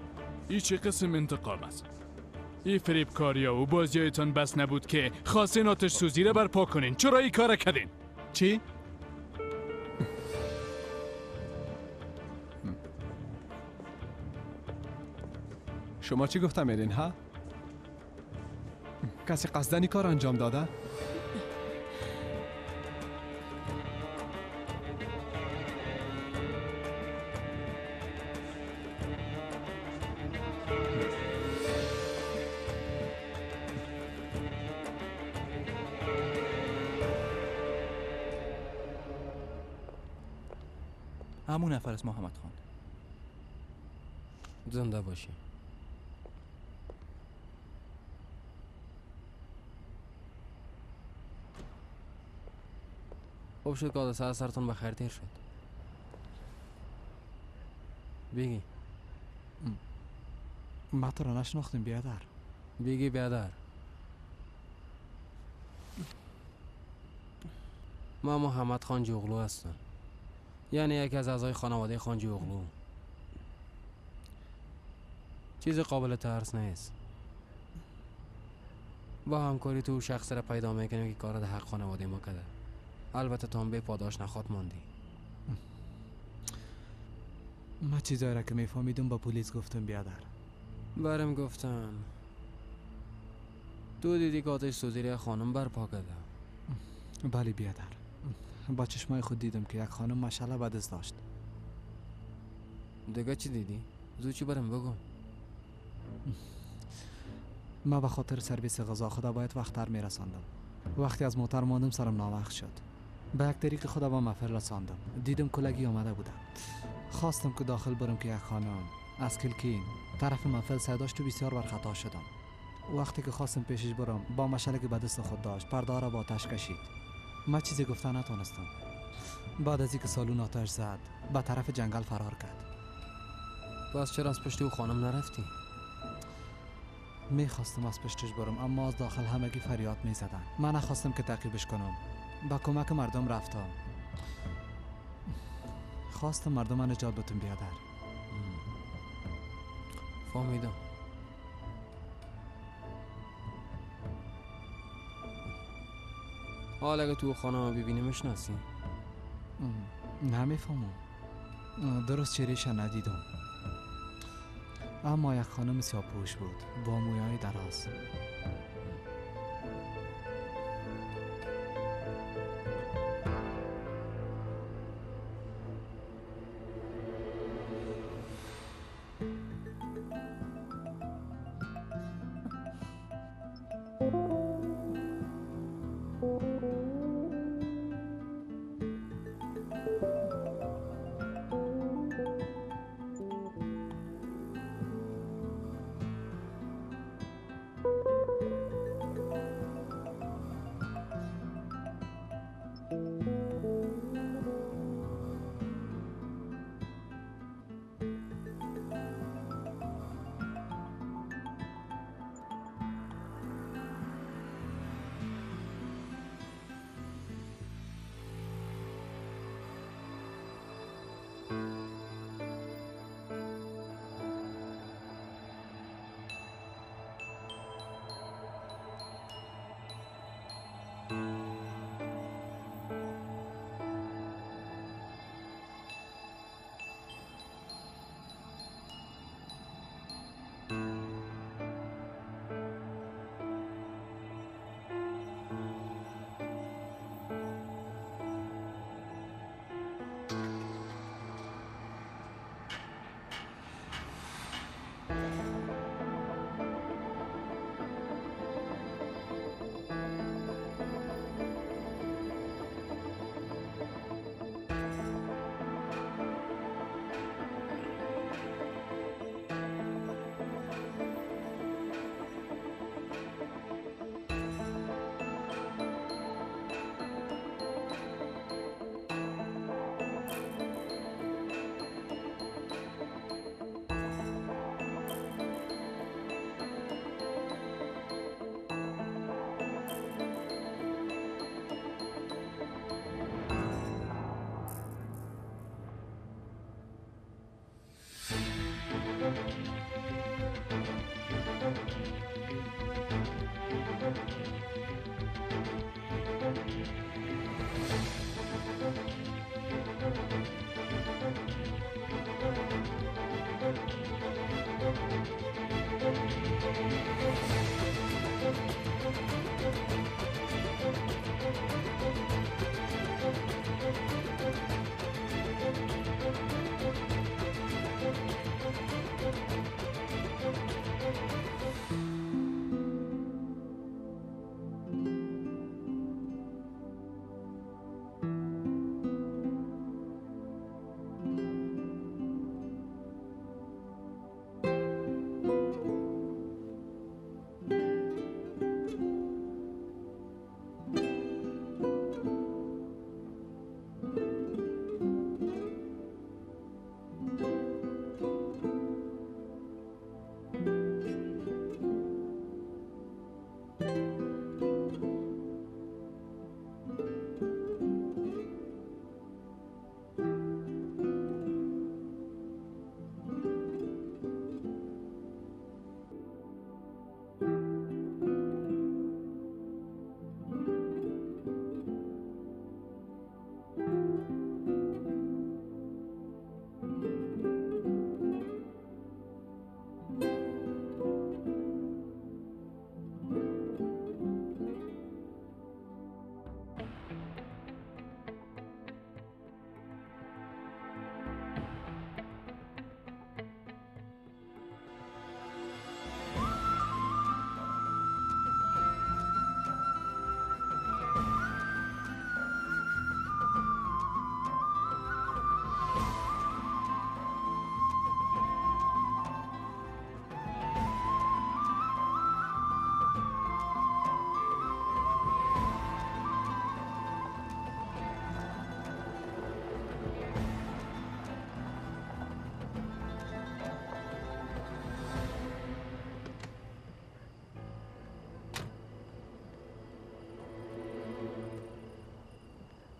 ای چه قسم انتقام است؟ ای فریبکاری ها و بازیایتان بس نبود که خواستین آتش سوزی را برپا کنین. چرا ای کار کردین؟ چی؟ شما چی گفتم ایرین ها؟ کسی قصداً کار انجام داده؟ همون نفر است محمد خان. زنده باشی. خوب شد که حادثه از سرتون به خیر تیر شد. بیگی ما تو را نشناختیم بیادر. بیگی بیادر، ما محمد خان جوغلو هستم، یعنی یکی از اعضای خانواده خان جوغلو. چیز قابل ترس نیست. با همکاری تو شخص را پیدا میکنیم که کار در حق خانواده ما کرده. البته تو هم به پاداش نخواد ماندی. ما چیزایی را که میفهمیدم با پلیس گفتم بیادر. برم گفتن تو دیدی که آتش سوزی خانم برپا کرده؟ بله بیادر، با چشمای خود دیدم که یک خانم مشعله به دست داشت. دیگه چی دیدی؟ زود چی برم بگو. من به خاطر سرویس غذا خدا باید وقت‌تر میرساندم. وقتی از موتر ماندم سرم ناوقت شد. به یک طریق خدا با محفل رساندم. دیدم کلگی آمده بودم. خواستم که داخل برم که یک خانم از کلکین طرف محفل سعی داشت و بسیار بر خطا شدم. وقتی که خواستم پیشش برم با مشعله که به دست خود داشت پرده را با آتش کشید. من چیزی گفته نتونستم. بعد از اینکه سالون آتش زد به طرف جنگل فرار کرد. باز چرا از پشت او خانم نرفتی؟ میخواستم از پشتش برم اما از داخل همگی فریاد میزدن. من نخواستم که تعقیبش کنم. با کمک مردم رفتم. خواستم مردم من نجات بتون بیادر. فهمیدم. حالا اگه تو خانم ببینی میشناسی؟ نمیفهمم. درست چهره‌اش ندیدم. اما یک خانم سیاه‌پوش بود با مویای دراز.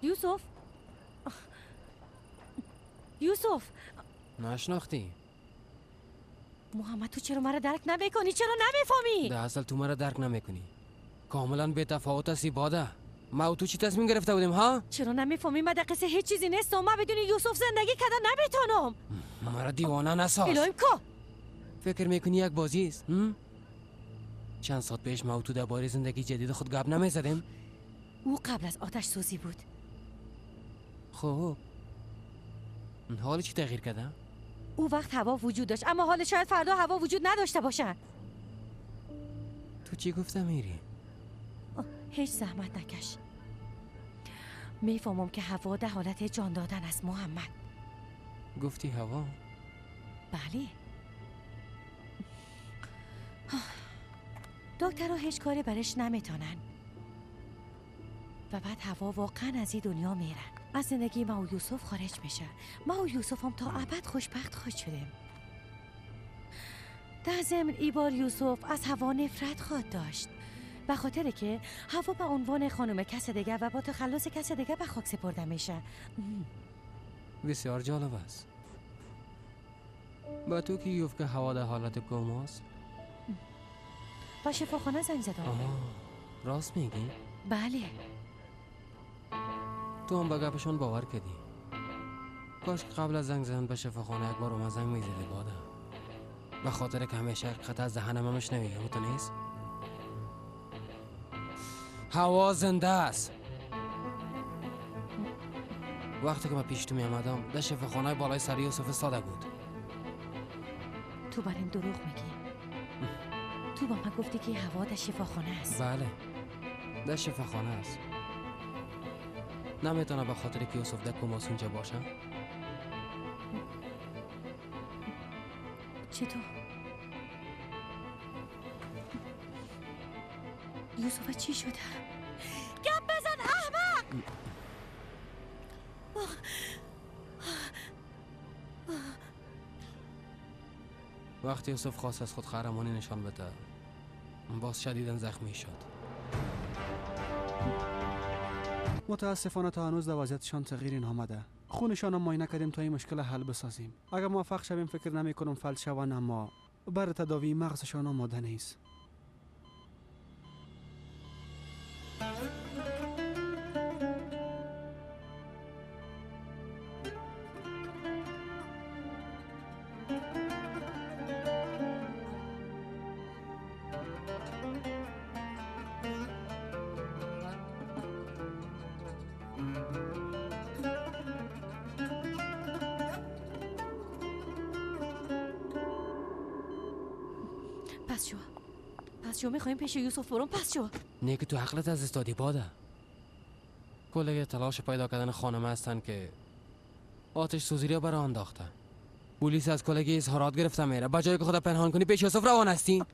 یوسف، یوسف، نشناختی؟ محمد تو چرا مرا درک نمیکنی؟ چرا نمیفهمی؟ در اصل تو مرا درک نمیکنی. کاملا بی تفاوت هستی باده. ما و تو چی تصمیم گرفته بودیم ها؟ چرا نمیفهمی؟ من در قصه هیچ چیزی نیستم. من بدون یوسف زندگی کردن نمیتونم. مرا دیوانه نساز. الهیم کو فکر میکنی یک بازی است؟ چند ساعت پیش ما و تو درباره زندگی جدید خود گپ نمیزدیم؟ او قبل از آتش سوزی بود. خب حالا چی تغییر کرده؟ او وقت هوا وجود داشت، اما حالا شاید فردا هوا وجود نداشته باشه. تو چی گفتم میری؟ هیچ زحمت نکش. میفهمم که هوا در حالت جان دادن است محمد. گفتی هوا؟ بله. دکترها هیچ کاری برش نمیتونن و بعد هوا واقعا از این دنیا میره. از زندگی ما و یوسف خارج میشه. ما و یوسف هم تا ابد خوشبخت خواهد شدیم. در ضمن ای بار یوسف از هوا نفرت خواهد داشت، به خاطر که هوا به عنوان خانم کس دیگه و با تخلص کس دیگه به خاک سپرده میشه. بسیار جالب است. با تو که یوف که هوا در حالت کوماست؟ با شفاخانه زنگ زدم. آها، راست میگی؟ بله. تو هم به گپشان باور کردی. کاش که قبل از زنگ زدن به شفاخانه یک بار ما زنگ میزدی باده. به خاطر که همیشه حقیقت از دهنم هم میشنوی. تو نیست؟ هوا زنده است. وقتی که من پیش تو می آمدم در شفاخانه بالای سر یوسف ساده بود. تو بر این دروغ میگی. تو با من گفتی که هوا در شفاخانه است. بله در شفاخانه است. نمیتونه به خاطر که یوسف در کوماس اونجا باشه. چطور؟ یوسف چی شده؟ گپ بزن احمق! وقتی یوسف خواست از خود قهرمانی نشان بده، باز شدیداً زخمی شد. متاسفانه تا هنوز در وضعیتشان تغییری نامده. خونشان هم معاینه کردیم تا این مشکل حل بسازیم. اگر موفق شویم فکر نمی کنم فلج شوند، اما برای تداوی مغزشان آماده نیست. پس شو میخوایم پیش یوسف برم. پس شو نه که تو عقلت از استادی باده. کلی تلاش پیدا کردن خانم هستن که آتش سوزی را برای انداخته. پلیس از کلگی اظهارات گرفته میره. با جایی که خدا پنهان کنی پیش یوسف روان هستی.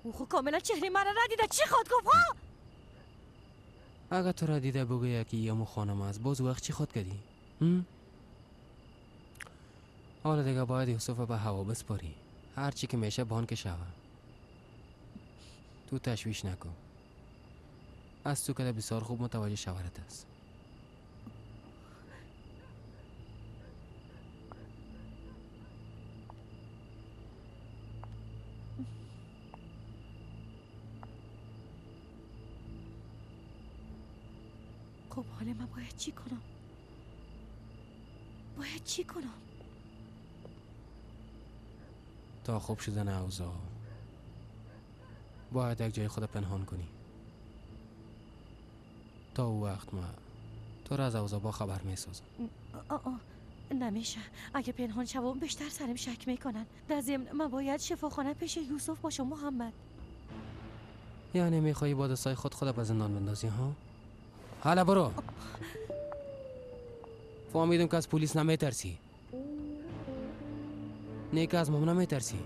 او خو کاملا چهره مرا ندیده. چی خود گفت ها؟ اگه تو را دیده بگویه که یه خانم است، باز وقت چی خود کردی؟ حالا دیگه باید یوسف به هوا بسپاری. هر چی که میشه بان که شوه. تو تشویش نکن. از تو که بسیار خوب متوجه شوهرت است. خب حالا من باید چی کنم؟ باید چی کنم؟ تا خوب شدن اوضاع باید یک جای خود پنهان کنی. تا او وقت ما تو را از اوضاع با خبر میسازم. نمیشه. اگه پنهان شوم بیشتر سرم شک میکنن. در ضمن من باید شفاخانه پیش یوسف باشم محمد. یعنی میخوایی با دستای خود به زندان بندازی ها؟ حالا برو. فهمیدم که از پلیس نمیترسی. نه که از مام نمیترسی.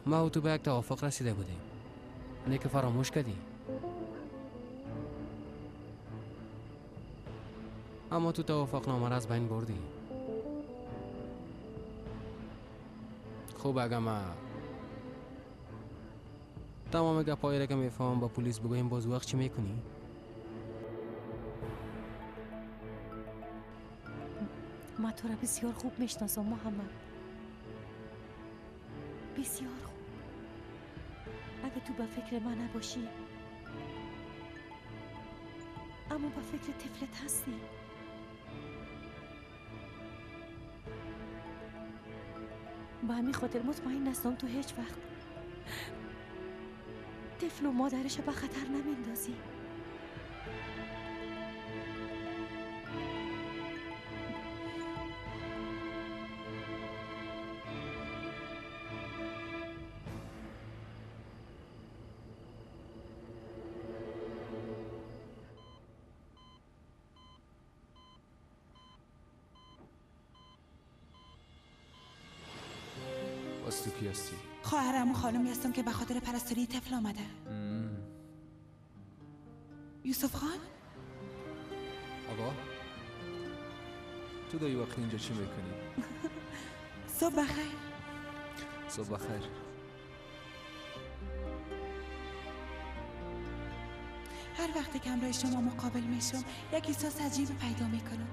ما و تو به یک توافق رسیده بودیم. نه که فراموش کردی. اما تو توافق نامه را از بین بردی. خوب اگه ما تمام گپایی را که میفهمم با پلیس بگویم باز وقت چی میکنی؟ ما تو را بسیار خوب میشناسم محمد، بسیار خوب. اگه تو به فکر من نباشی اما به فکر طفلت هستی. به همین خاطر مطمئن هستم تو هیچ وقت طفل و مادرش به خطر نمیندازی. باز تو کی هستی؟ خواهرم و خانمی هستم که به خاطر پرستاری طفل آمده. یوسف خان؟ آقا تو دایی وقت اینجا چی میکنی؟ صبح بخیر. صبح بخیر. هر وقتی که همراه شما مقابل میشم یک احساس عجیب پیدا میکنم.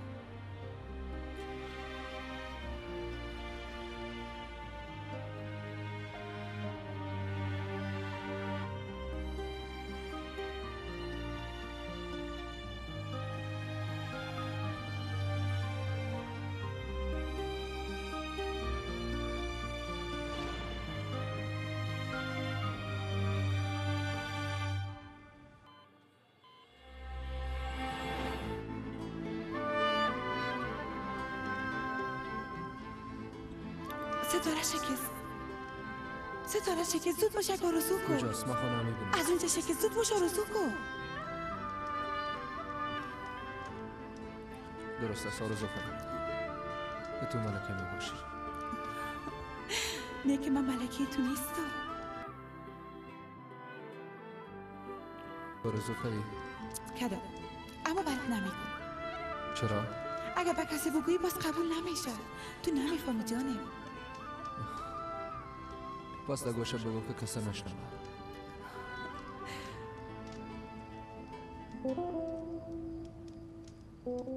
ستاره شکست، ستاره شکست، زود باش یک آرزو کن. کجاست؟ من خانم میبینم. از اونجا شکست، زود باش آرزو کن. درست است، آرزو کنم. به تو ملکه میباشی. نه که من ملکه تو نیستم. آرزو کردی؟ کدام، اما برات نمیگم. چرا؟ اگر به کسی بگویی باز قبول نمیشه. تو نمیفهمی جانم. پس در گوشه بگو که کسی نشنوه.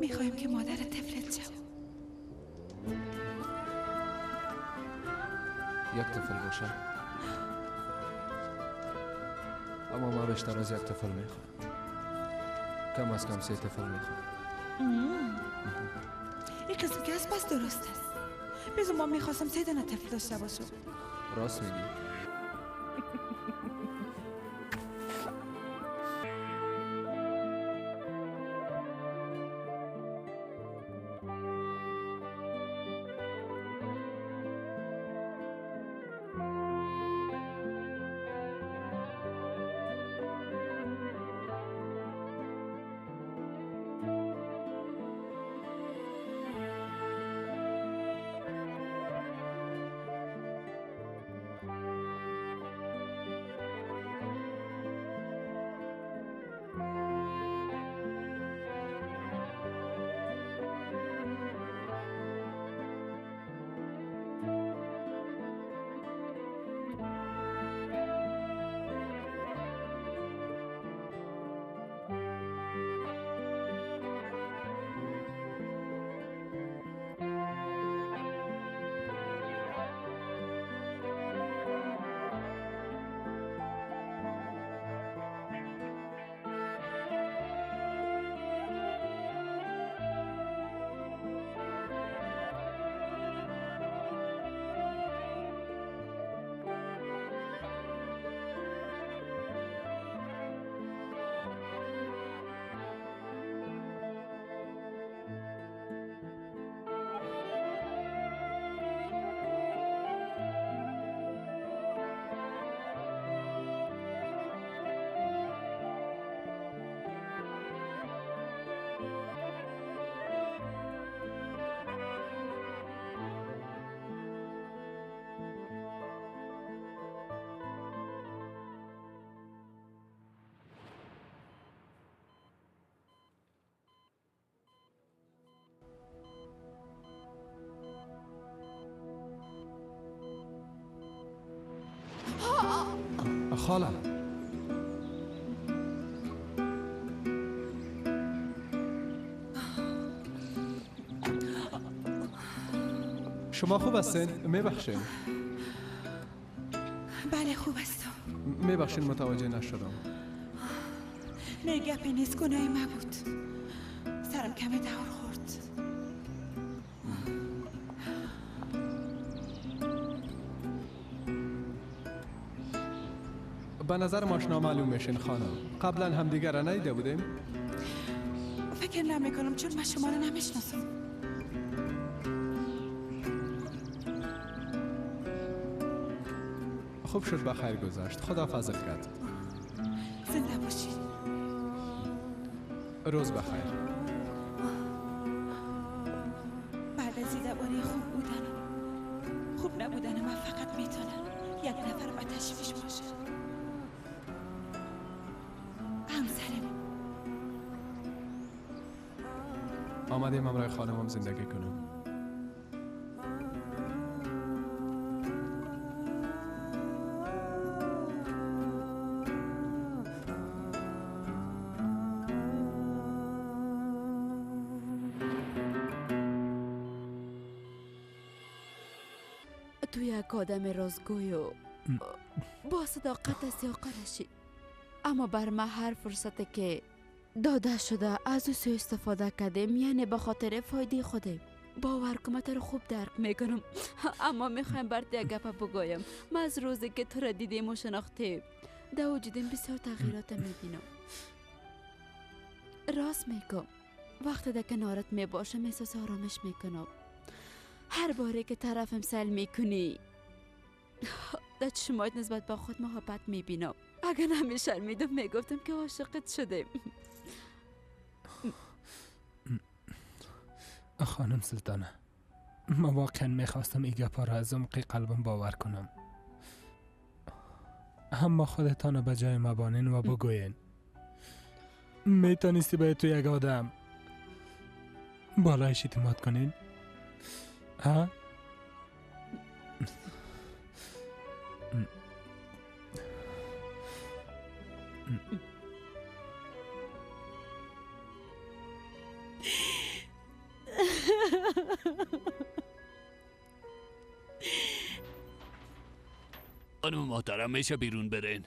میخوایم که مادر طفلت شم. یک طفل باشه، اما ما بیشتر از یک طفل میخوایم. کم از کم 3 طفل میخوایم. این قسم که هست پس درست است. بزن ما میخواستم 3 دانه طفل داشته باشم. راست میگی. خاله شما خوب هستین؟ میبخشین. بله خوب هستم. میبخشین متوجه نشدم. نه گپی نیست، گناهی ما بود. سرم کمی دور خورد. به نظر ماشنا معلوم میشین خانم. قبلا هم دیگر را ندیده بودیم؟ فکر نمی کنم، چون من شما را نمیشناسم. خوب شد بخیر گذشت. خدا فضل کرد. زنده باشید. روز بخیر. بعد از این درباره خوب بودن خوب نبودن من فقط میتونم یک نفر به تشویش باشه، همسرم. آمدیم همراه خانمم زندگی کنم. تو یک آدم رازگوی و با صداقت هستی آقا رشید، اما بر ما هر فرصت که داده شده از او سوء استفاده کردیم، یعنی به خاطر فایده خودم. باور کن من تو رو خوب درک میکنم، اما میخوایم برات یک گپ بگویم. من از روزی که تو را دیدیم و شناختیم در وجودم بسیار تغییرات میبینم. راست میگم، وقتی در کنارت میباشم احساس آرامش میکنم. هر باره که طرفم سل میکنی در چشمات نسبت به خود محبت میبینم. اگر نمیشرمیدم میگفتم که عاشقت شدیم. خانم سلطانه، من واقعا میخواستم این گپا را از عمق قلبم باور کنم، اما خودتان به جای مبانین و بگوین میتونستی باید تو یک آدم بالایش اعتماد کنین؟ ها؟ خانم محترم میشه بیرون برین؟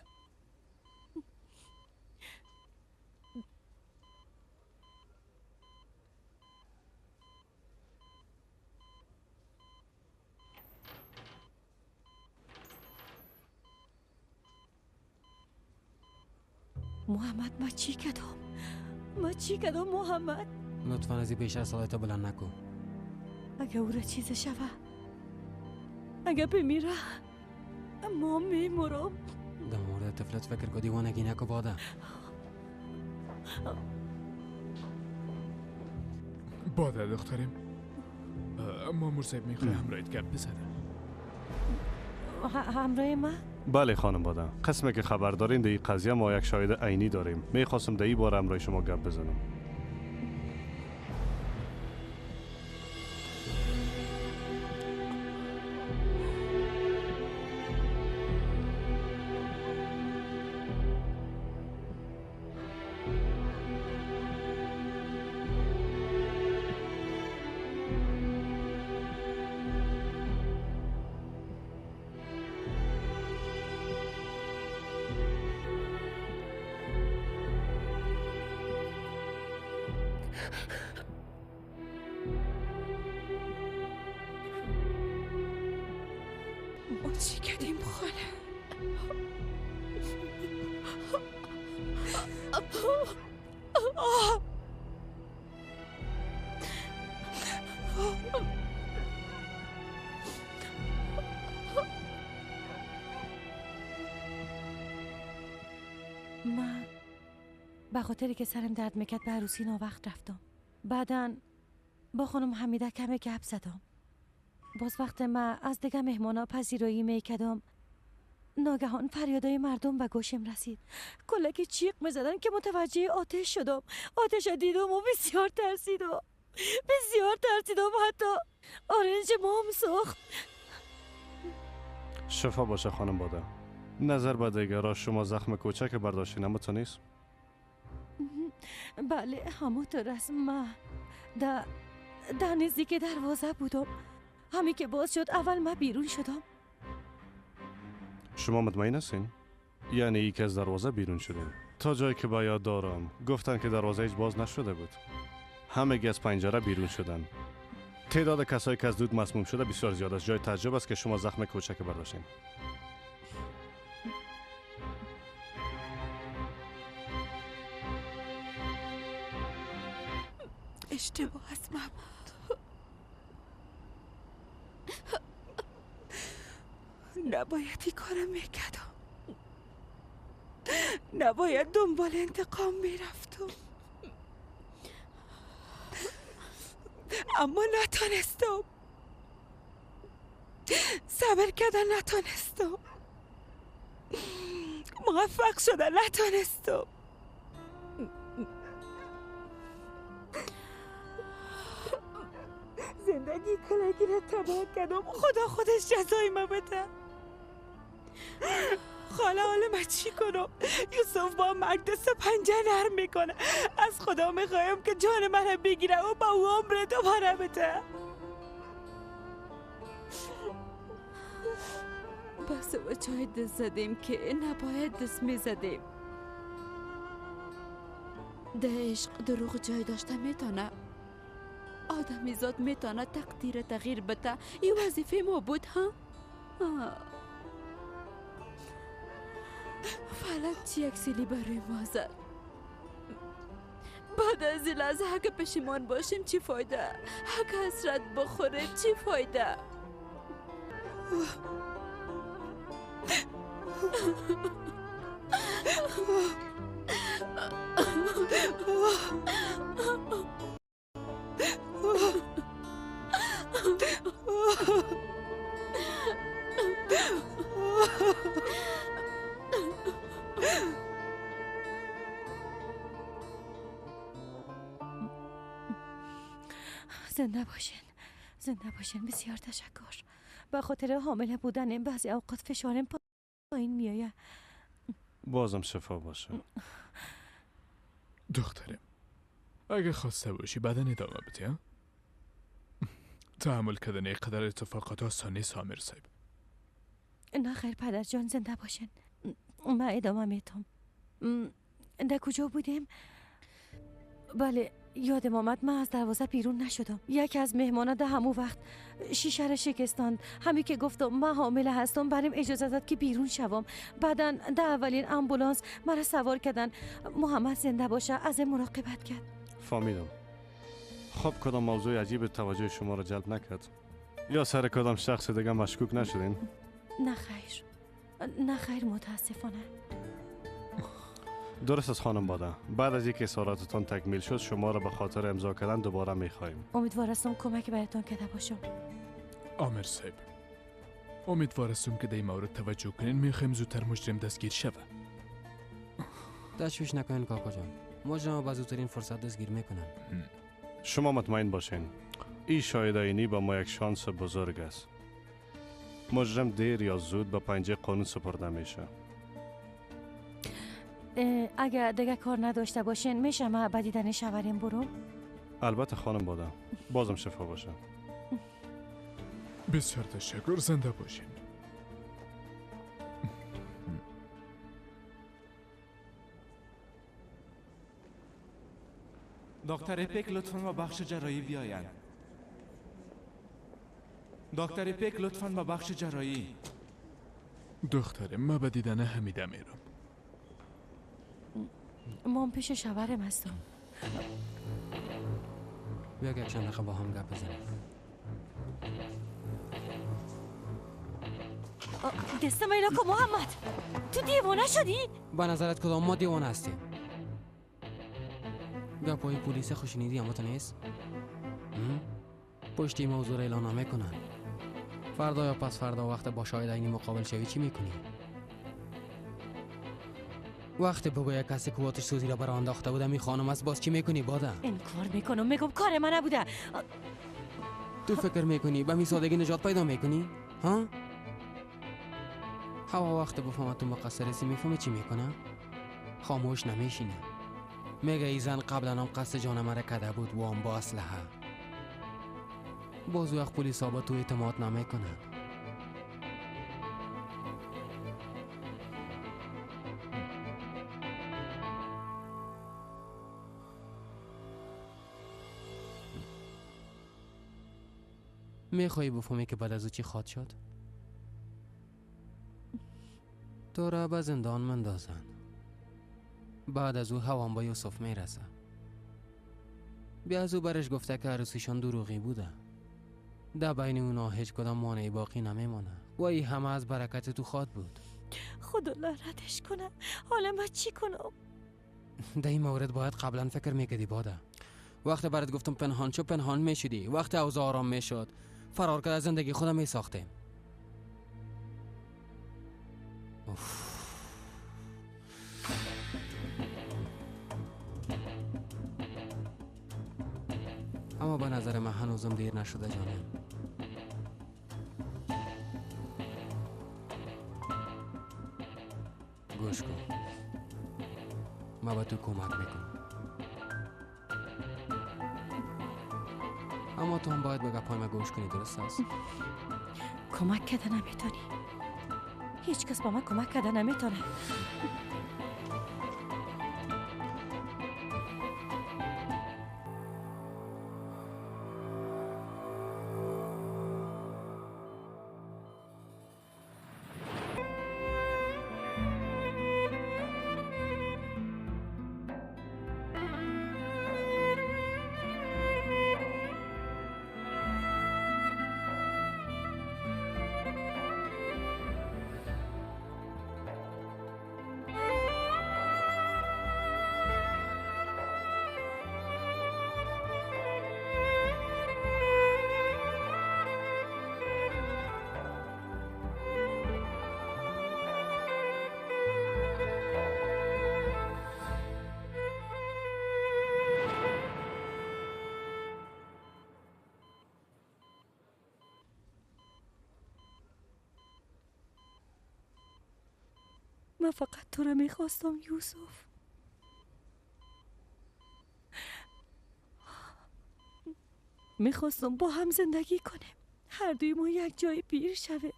محمد ما چی کردم؟ ما چی کردم محمد؟ لطفا از این بیشتر صدایت بلند نکن. اگه او را چیز شوه، اگه بمیره، ما میمورم. در مورد طفلت فکر کن، دیوانگی نکن باده. باده دخترم، مامور صاحب میخواه همراهت گپ بزنه. همراه ما؟ بله خانم باده، قسمی که خبر دارین در این قضیه ما یک شاهد عینی داریم. میخواستم در این باره همراه شما گپ بزنم. ما چی کردیم خاله؟ من به خاطری که سرم درد میکرد به عروسی ناوقت رفتم. بعداً با خانم حمیده کمی گپ زدم. باز وقت من از دیگه مهمانا پذیرایی میکردم، ناگهان فریادای مردم به گوشم رسید. کلکی چیق میزدن که متوجه آتش شدم. آتش دیدم و بسیار ترسیدم، بسیار ترسیدم، حتی آرنج مام سوخت. شفا باشه خانم باده. نظر به دیگرا شما زخم کوچک برداشتین، اما تو نیست؟ بله همونطور است. من در نزدیک دروازه بودم. همین که باز شد اول من بیرون شدم. شما مطمئن هستین؟ یعنی یک از دروازه بیرون شدین؟ تا جایی که باید دارم گفتن که دروازه هیچ باز نشده بود. همگی از پنجره بیرون شدن. تعداد کسایی که از دود مسموم شده بسیار زیاد است. جای تعجب است که شما زخم کوچک برداشتین. اشتباه است محمود. نباید این کارم میکردم. نباید دنبال انتقام میرفتم. اما نتانستم. صبر کردن نتانستم. موفق شدن نتانستم. زندگی کلگی را تباه کردم. خدا خودش جزای ما بده. خاله حالا من چی کنم؟ یوسف با مرگ دست پنجه نرم میکنه. از خدا میخوایم که جان من بگیره و با او عمر دوباره بده. بس و چای دست زدیم که نباید دست میزدیم. ده عشق دروغ جای داشته میتونه. آدمی زاد میتونه تقدیر تغییر بده. این وظیفه ما بود ها؟ فلک چی یک سیلی برای ما زد. بعد از این لحظه اگه پشیمان باشیم چی فایده؟ اگه حسرت بخوریم چی فایده؟ زنده باشین، زنده باشین. بسیار تشکر. به خاطر حامله بودنم بعضی اوقات فشارم پایین میآید. بازم شفا باشه دخترم. اگه خواسته باشی بدن ادامه بده. تحمل کردن اینقدر اتفاقات آسان نیست آمیر صاحب. نه خیر پدر جان، زنده باشین. من ادامه میتم. در کجا بودیم؟ بله یادم آمد، من از دروازه بیرون نشدم. یکی از مهمانا ده همون وقت شیشه را شکستاند. همین که گفتم من حامله هستم بریم اجازه داد که بیرون شوم. بعدا ده اولین امبولانس مرا سوار کردن. محمد زنده باشه از مراقبت کرد. فهمیدم. خب کدام موضوع عجیب توجه شما را جلب نکرد؟ یا سر کدام شخص دیگه مشکوک نشدین؟ نه خیر، نه خیر متاسفانه. درست از خانم باده. بعد از اینکه اظهاراتتان تکمیل شد شما را به خاطر امضا کردن دوباره میخواهیم. امیدوار هستم کمک براتون کرده باشم. آمر صاحب، امیدوار هستم که در این مورد توجه کنین. میخوایم زودتر مجرم دستگیر شوه. تشویش نکنین کاکا جان، مجرم به زودترین فرصت دستگیر میکنن. شما مطمئن باشین این شاهد عینی با ما یک شانس بزرگ است. مجرم دیر یا زود به پنجه قانون سپرده میشه. اگر دیگه کار نداشته باشین میشه من به دیدن شوهرم برم؟ البته خانم باده. بازم شفا باشه. بسیار تشکر، زنده باشین. دکتر پک لطفاً با بخش جراحی بیایند. دکتر پک لطفاً با بخش جراحی. دخترم من به دیدن حمیده میرم. ما پیش شوهرم هستم. بیا یک چند دقیقه با هم گپ بزنیم. دستم ایلا کن محمد، تو دیوانه شدی؟ به نظرت کدام ما دیوانه هستیم؟ گپای پلیس خوشنیدی اما تو نیست؟ پشت این موضوع را اعلان نمیکنن. فردا یا پس فردا وقت با شاهد عینی مقابل شوی چی میکنی؟ وقتی بگوید کسی که آتش سوزی را برا انداخته بودم این خانم است، باز چی میکنی باده؟ انکار میکنم، میگم کار من نبوده. تو فکر میکنی به می سادگی نجات پیدا میکنی؟ ها؟ هوا وقت بفهمه تو مقصر هستی میفهمی چی میکنه؟ خاموش نمیشینه. میگه ای زن قبلا هم قصد جان مرا کده بود و هم با اسلحه. باز وقت پلیسا با تو اعتماد نمیکنن. میخوایی بفهمی که بعد از او چی خواد شد؟ تو را به زندان مندازن. بعد از او هوام با یوسف میرسه. بیا از او برش گفته که عروسیشان دروغی بوده. در بین اونا هیچ کدام مانعی باقی نمیمانه و این همه از برکت تو خواد بود. خدا لعنتش کنه. حالا من چی کنم؟ در این مورد باید قبلا فکر میکردی باده. وقتی برات گفتم پنهان شو پنهان میشدی. وقتی اوضاع آرام میشد فرار کرد از زندگی خودم میساختیم. اما به نظر من هنوزم دیر نشده جانم. گوش کن، من به تو کمک میکنم، اما تو هم باید به گپای من گوش کنی، درست است؟ کمک کرده نمیتونی. هیچ کس با من کمک کرده نمیتونه. من فقط تو را میخواستم یوسف. میخواستم با هم زندگی کنیم، هر دوی ما یک جای پیر شویم.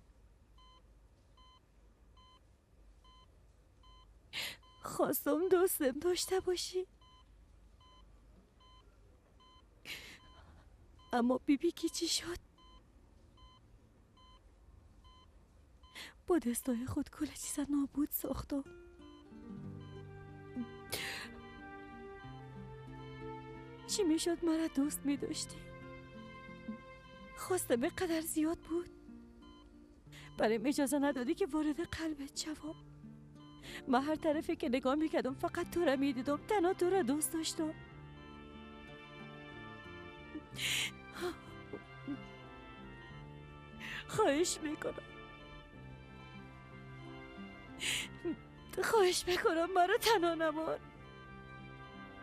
خواستم دوستم داشته باشی، اما بیبی که چی شد؟ با دستای خود کل چیز نابود ساختم. چی میشد مرا دوست میداشتی؟ خواستم به قدر زیاد بود، برایم اجازه ندادی که وارد قلبت شوم. من هر طرفی که نگاه میکردم فقط تو را میدیدم، تنها تو را دوست داشتم. خواهش میکنم، خواهش میکنم مرا تنها نمان.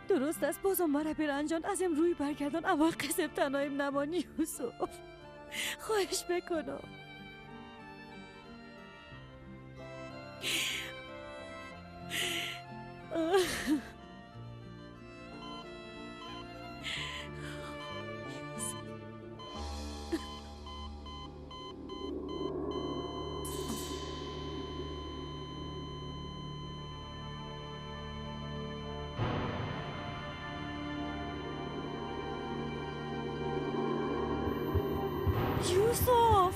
درست است بازم مرا برنجان، از این روی برگردان، اما قسم تنهایم نمان یوسف. خواهش میکنم. یوسف،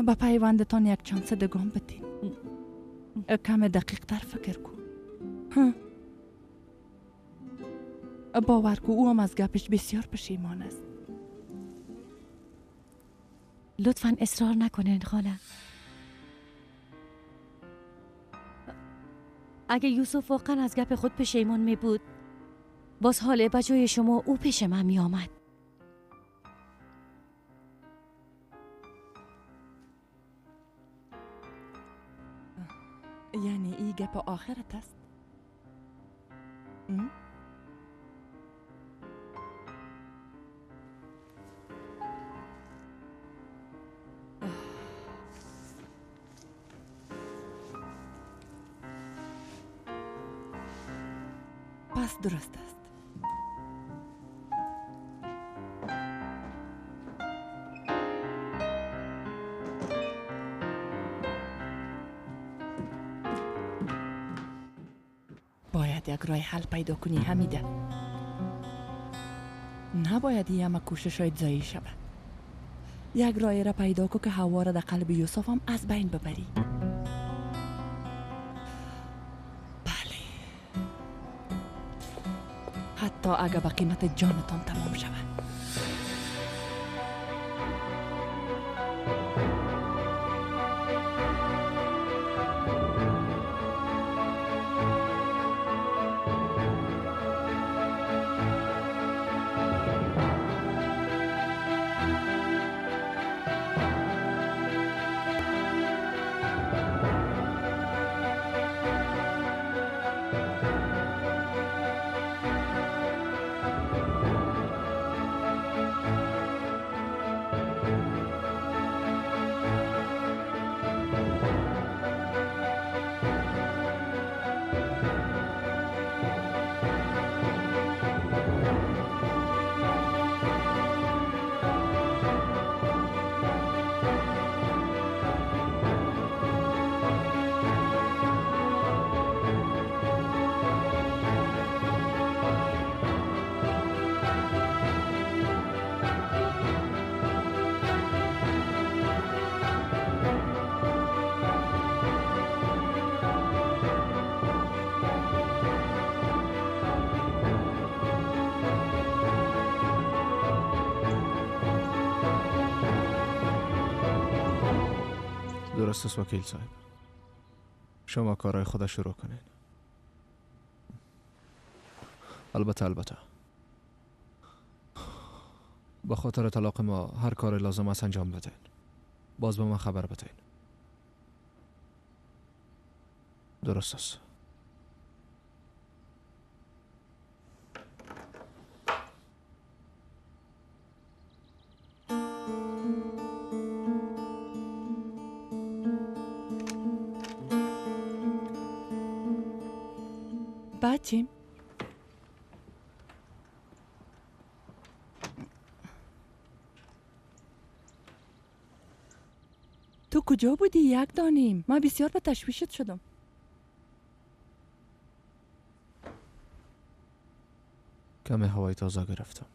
به پیوندتان یک چانس دگام بدین. کم دقیق تر فکر کن. باور کو او هم از گپش بسیار پشیمان است. لطفا اصرار نکنین خاله. اگه یوسف واقعا از گپ خود پشیمان می بود، باز حاله به جای شما او پیش من می آمد. یعنی ای گپ آخرت است؟ پس درست است. باید یک راه حل پیدا کنی حمیده. نباید این همه کوشش های ضایع شود. یک راه را پیدا کن که هوا را در قلب یوسف هم از بین ببری. بله، حتی اگر به قیمت جانتان تمام شود. درست است وکیل صاحب. شما کارهای خود شروع کنین. البته به خاطر طلاق ما هر کار لازم است انجام بدین. باز به من خبر بدین. درست است. بچیم تو کجا بودی یک دانیم؟ من بسیار به تشویشت شدم. کمی هوای تازه گرفتم.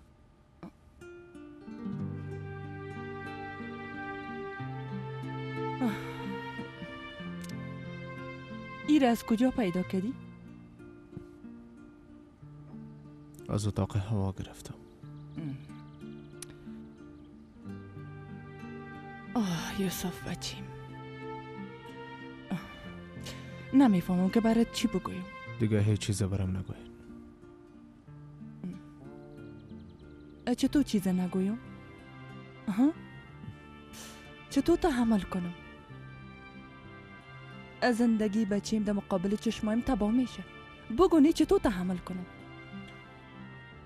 ایر از کجا پیدا کردی؟ از اتاق هوا گرفتم. آه یوسف بچیم، نمیفهمم که برات چی بگویم. دیگه هیچ چیز برام نگوین. چطور چیز نگویم؟ چطور تحمل کنم؟ زندگی بچیم در مقابل چشمایم تباه میشه. بگو نه چطور تحمل کنم؟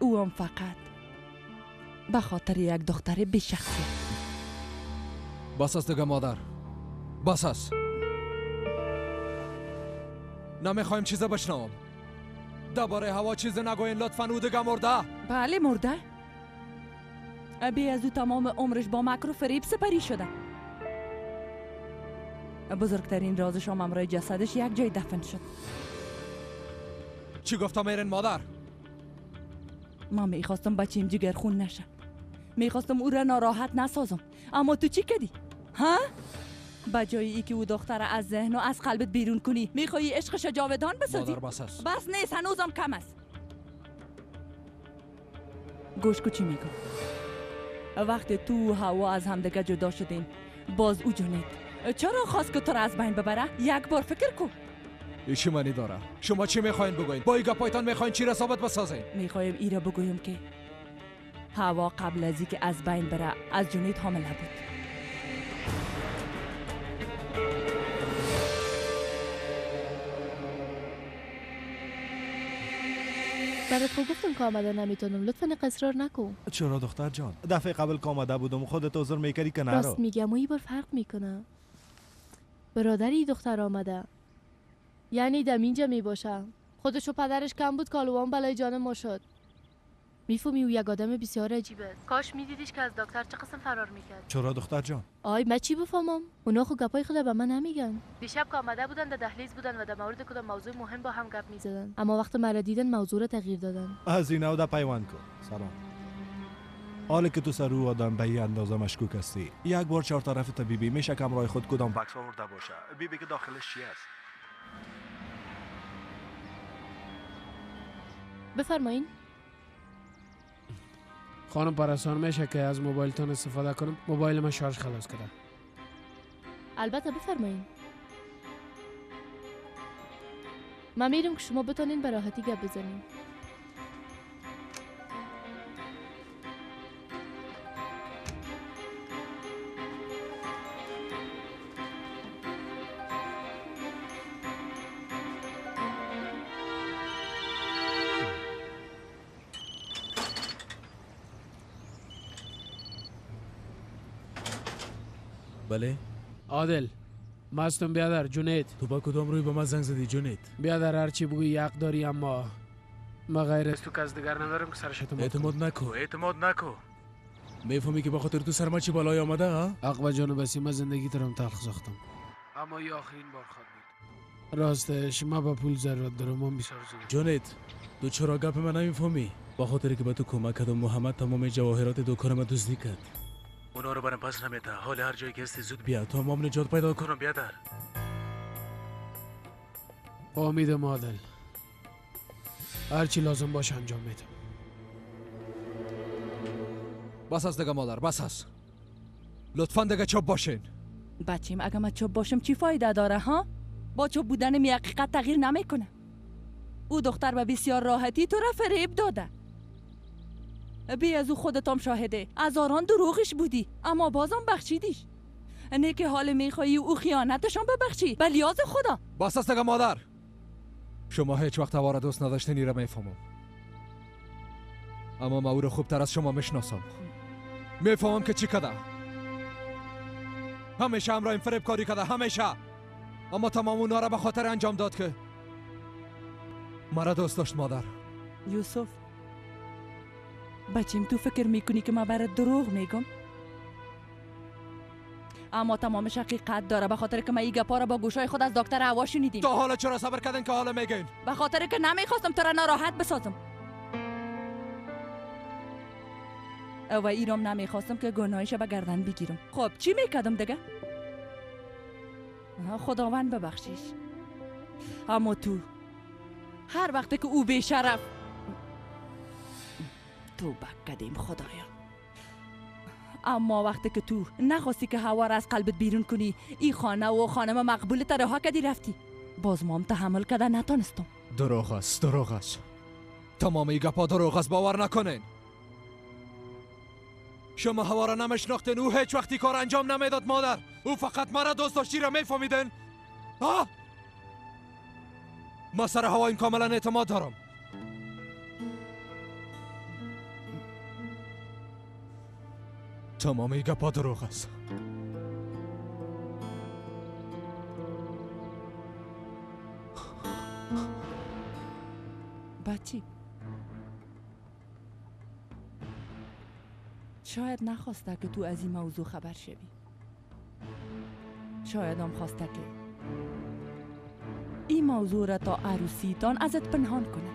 او هم فقط به خاطر یک دختر بی شخصیت. بس است دیگه مادر، بس است. نمیخوایم چیزه بشنوم. درباره هوا چیز نگوین لطفا. او دیگه مرده. بله مرده. ابی از او تمام عمرش با مکر و فریب سپری شده. بزرگترین رازش هم همراه جسدش یک جای دفن شد. چی گفتم ایرن مادر؟ من میخواستم بچیم جگرخون نشه، میخواستم او را ناراحت نسازم، اما تو چی کردی؟ ها؟ به جای ای که او دختر از ذهن و از قلبت بیرون کنی، میخوایی عشقش جاودان بسازی؟ مادر بس است. بس نیست، هنوزم کم است. گوش کو چی میگم. وقتی تو و هوا از همدیگه جدا شدین، باز او جنید چرا خواست که تو را از بین ببره؟ یک بار فکر کو. ای چی معنی داره؟ شما چی میخواین بگوین؟ با این گپایتان میخواین چی را ثابت بسازین؟ میخوایم ای را بگویم که هوا قبل از اینکه از بین بره از جنید حامله بود. برات خب گفتم که آمده نمیتونم، لطفا اصرار نکن. چرا دختر جان؟ دفعه قبل که آمده بودم خودت عذر میکردی که نرو. راست میگم و این بار فرق میکنه. برادری دختر آمده، یعنی دم اینجا میباشه. خودش و پدرش کم بود که آلوان بلای جان ما شد. میفهمی او یک آدم بسیار عجیب است. کاش میدیدیش که از دکتر چه قسم فرار میکرد. چرا دختر جان؟ آی من چی بفهمم؟ اونا خو گپای خود به من نمیگن. دیشب که آمده بودن در دهلیز بودن و در مورد کدام موضوع مهم با هم گپ میزدن، اما وقت مرا دیدن موضوع را تغییر دادن. از اینا در پیوند کن. سلام. حالا که تو سر او آدم به این اندازه مشکوک هستی، یک بار چهار طرف طبیبی میشه که همراه خود کدام بکس آورده باشه. بیبی که داخلش چی است؟ بفرمایین. خانم پرستان میشه که از موبایلتان استفاده کنم؟ موبایل من شارژ خلاص کرده. البته بفرمایین. من میرم که شما بتانین به راحتی گپ بزنین. بله عادل مستم بیادر. جونید تو با کدام روی به من زنگ زدی جونید؟ بیادر هرچی بگویی حق داری، اما ما غیر از تو کس دیگر ندارم که سرش اعتماد نکو. اعتماد نکو. میفهمی که به خاطر تو سر ما چی بالای آمده؟ ها عقبه جان بسی من زندگی ترم تلخ ساختم، اما یه آخرین بار خواد بود. راستش ما با پول ضرورت دارم، من بسیار زود. جونید تو چرا گپ من نمیفهمی؟ با خاطر که به تو کمک کردم محمد تمام جواهرات دکان من دزدی کرد. اونا رو برام پس نمیده. حال هر جایی که هستی زود بیا تا ما نجات پیدا کنم بیادر. امیدم عادل، هر چی لازم باشه انجام میدم. بس از دیگه مادر، بس از. لطفا دیگه چوب باشین. بچیم اگه من چوب باشم چی فایده داره ها؟ با چوب بودن می حقیقت تغییر نمیکنه. او دختر به بسیار راحتی تو را فریب داده. بی از او خودت هم شاهده، هزاران دروغش بودی اما بازم بخشیدیش. نه که حال میخوایی او خیانتشان ببخشی، به لیاز خدا. بس است دیگه مادر. شما هیچ وقت هوا را دوست نداشتین را میفهمم، اما ما او را خوبتر از شما میشناسم. میفهمم که چی کده. همیشه همراه این فریب کاری کده، همیشه. اما تمام اونا را به خاطر انجام داد که مرا دوست داشت مادر. یوسف بچیم تو فکر میکنی که من برات دروغ میگم؟ اما تمامش حقیقت داره، به خاطر که من این گپا را با گوشای خود از دکتر هوا شنیدیم. تا حالا چرا صبر کردن که حالا میگین؟ به خاطر که نمیخواستم تو را ناراحت بسازم و ایرام نمیخواستم که گناهش به گردن بگیرم. خب چی میکردم دیگه؟ خداوند ببخشیش. اما تو هر وقت که او بیشرف تو کردیم خدایا، اما وقتی که تو نخواستی که هوا را از قلبت بیرون کنی، این خانه و خانم مقبول تا رها کردی رفتی، باز مام تحمل کرده نتانستم. دروغ است، دروغ است، تمام این گپا دروغ است، باور نکنین. شما هوا را نمیشناختین. او هیچ وقتی کار انجام نمیداد مادر. او فقط مرا دوست داشتی را میفهمیدن. ما سر هوا این کاملا اعتماد دارم. تمام این گپا دروغ است. بچی شاید نخواسته که تو از این موضوع خبر شوی، شاید هم خواسته که این موضوع را تا عروسیتان ازت پنهان کنه.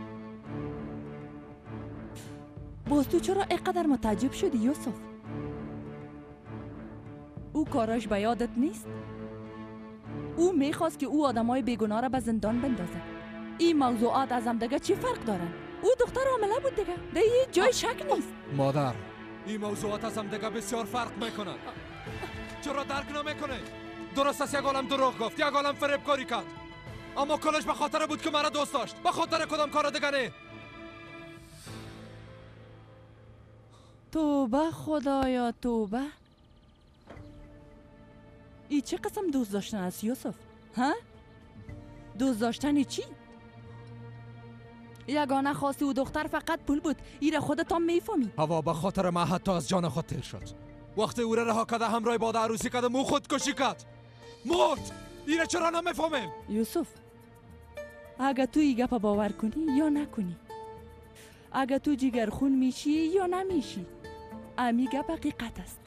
باز تو چرا اینقدر متعجب شدی یوسف؟ او او کاراش به یادت نیست؟ او میخواست که او آدمای بیگناه را به زندان بندازه. این موضوعات از هم دیگه چی فرق دارن؟ او دختر حامله بود دیگه، ده جای شک نیست. مادر، این موضوعات از هم دیگه بسیار فرق میکنن. چرا درک نمیکنه؟ درست است یک عالم دروغ گفت، یک عالم فریبکاری کرد، اما کلش به خاطر بود که مرا دوست داشت، به خاطر کدام کار دیگه نه. توبه خدایا توبه. ای چه قسم دوست داشتن است یوسف؟ ها؟ دوست داشتن چی؟ یگانه خواستی او دختر فقط پول بود. ایره خودت هم میفهمی. هوا به خاطر من حتی از جان خود تیر شد. وقتی او را رها کرده همراه با عروسی کرده، او خودکشی کرد، مرد. ایره چرا نمیفهمیم؟ یوسف، اگه تو ای گپ باور کنی یا نکنی، اگه تو جگرخون میشی یا نمیشی، امی گپ حقیقت است.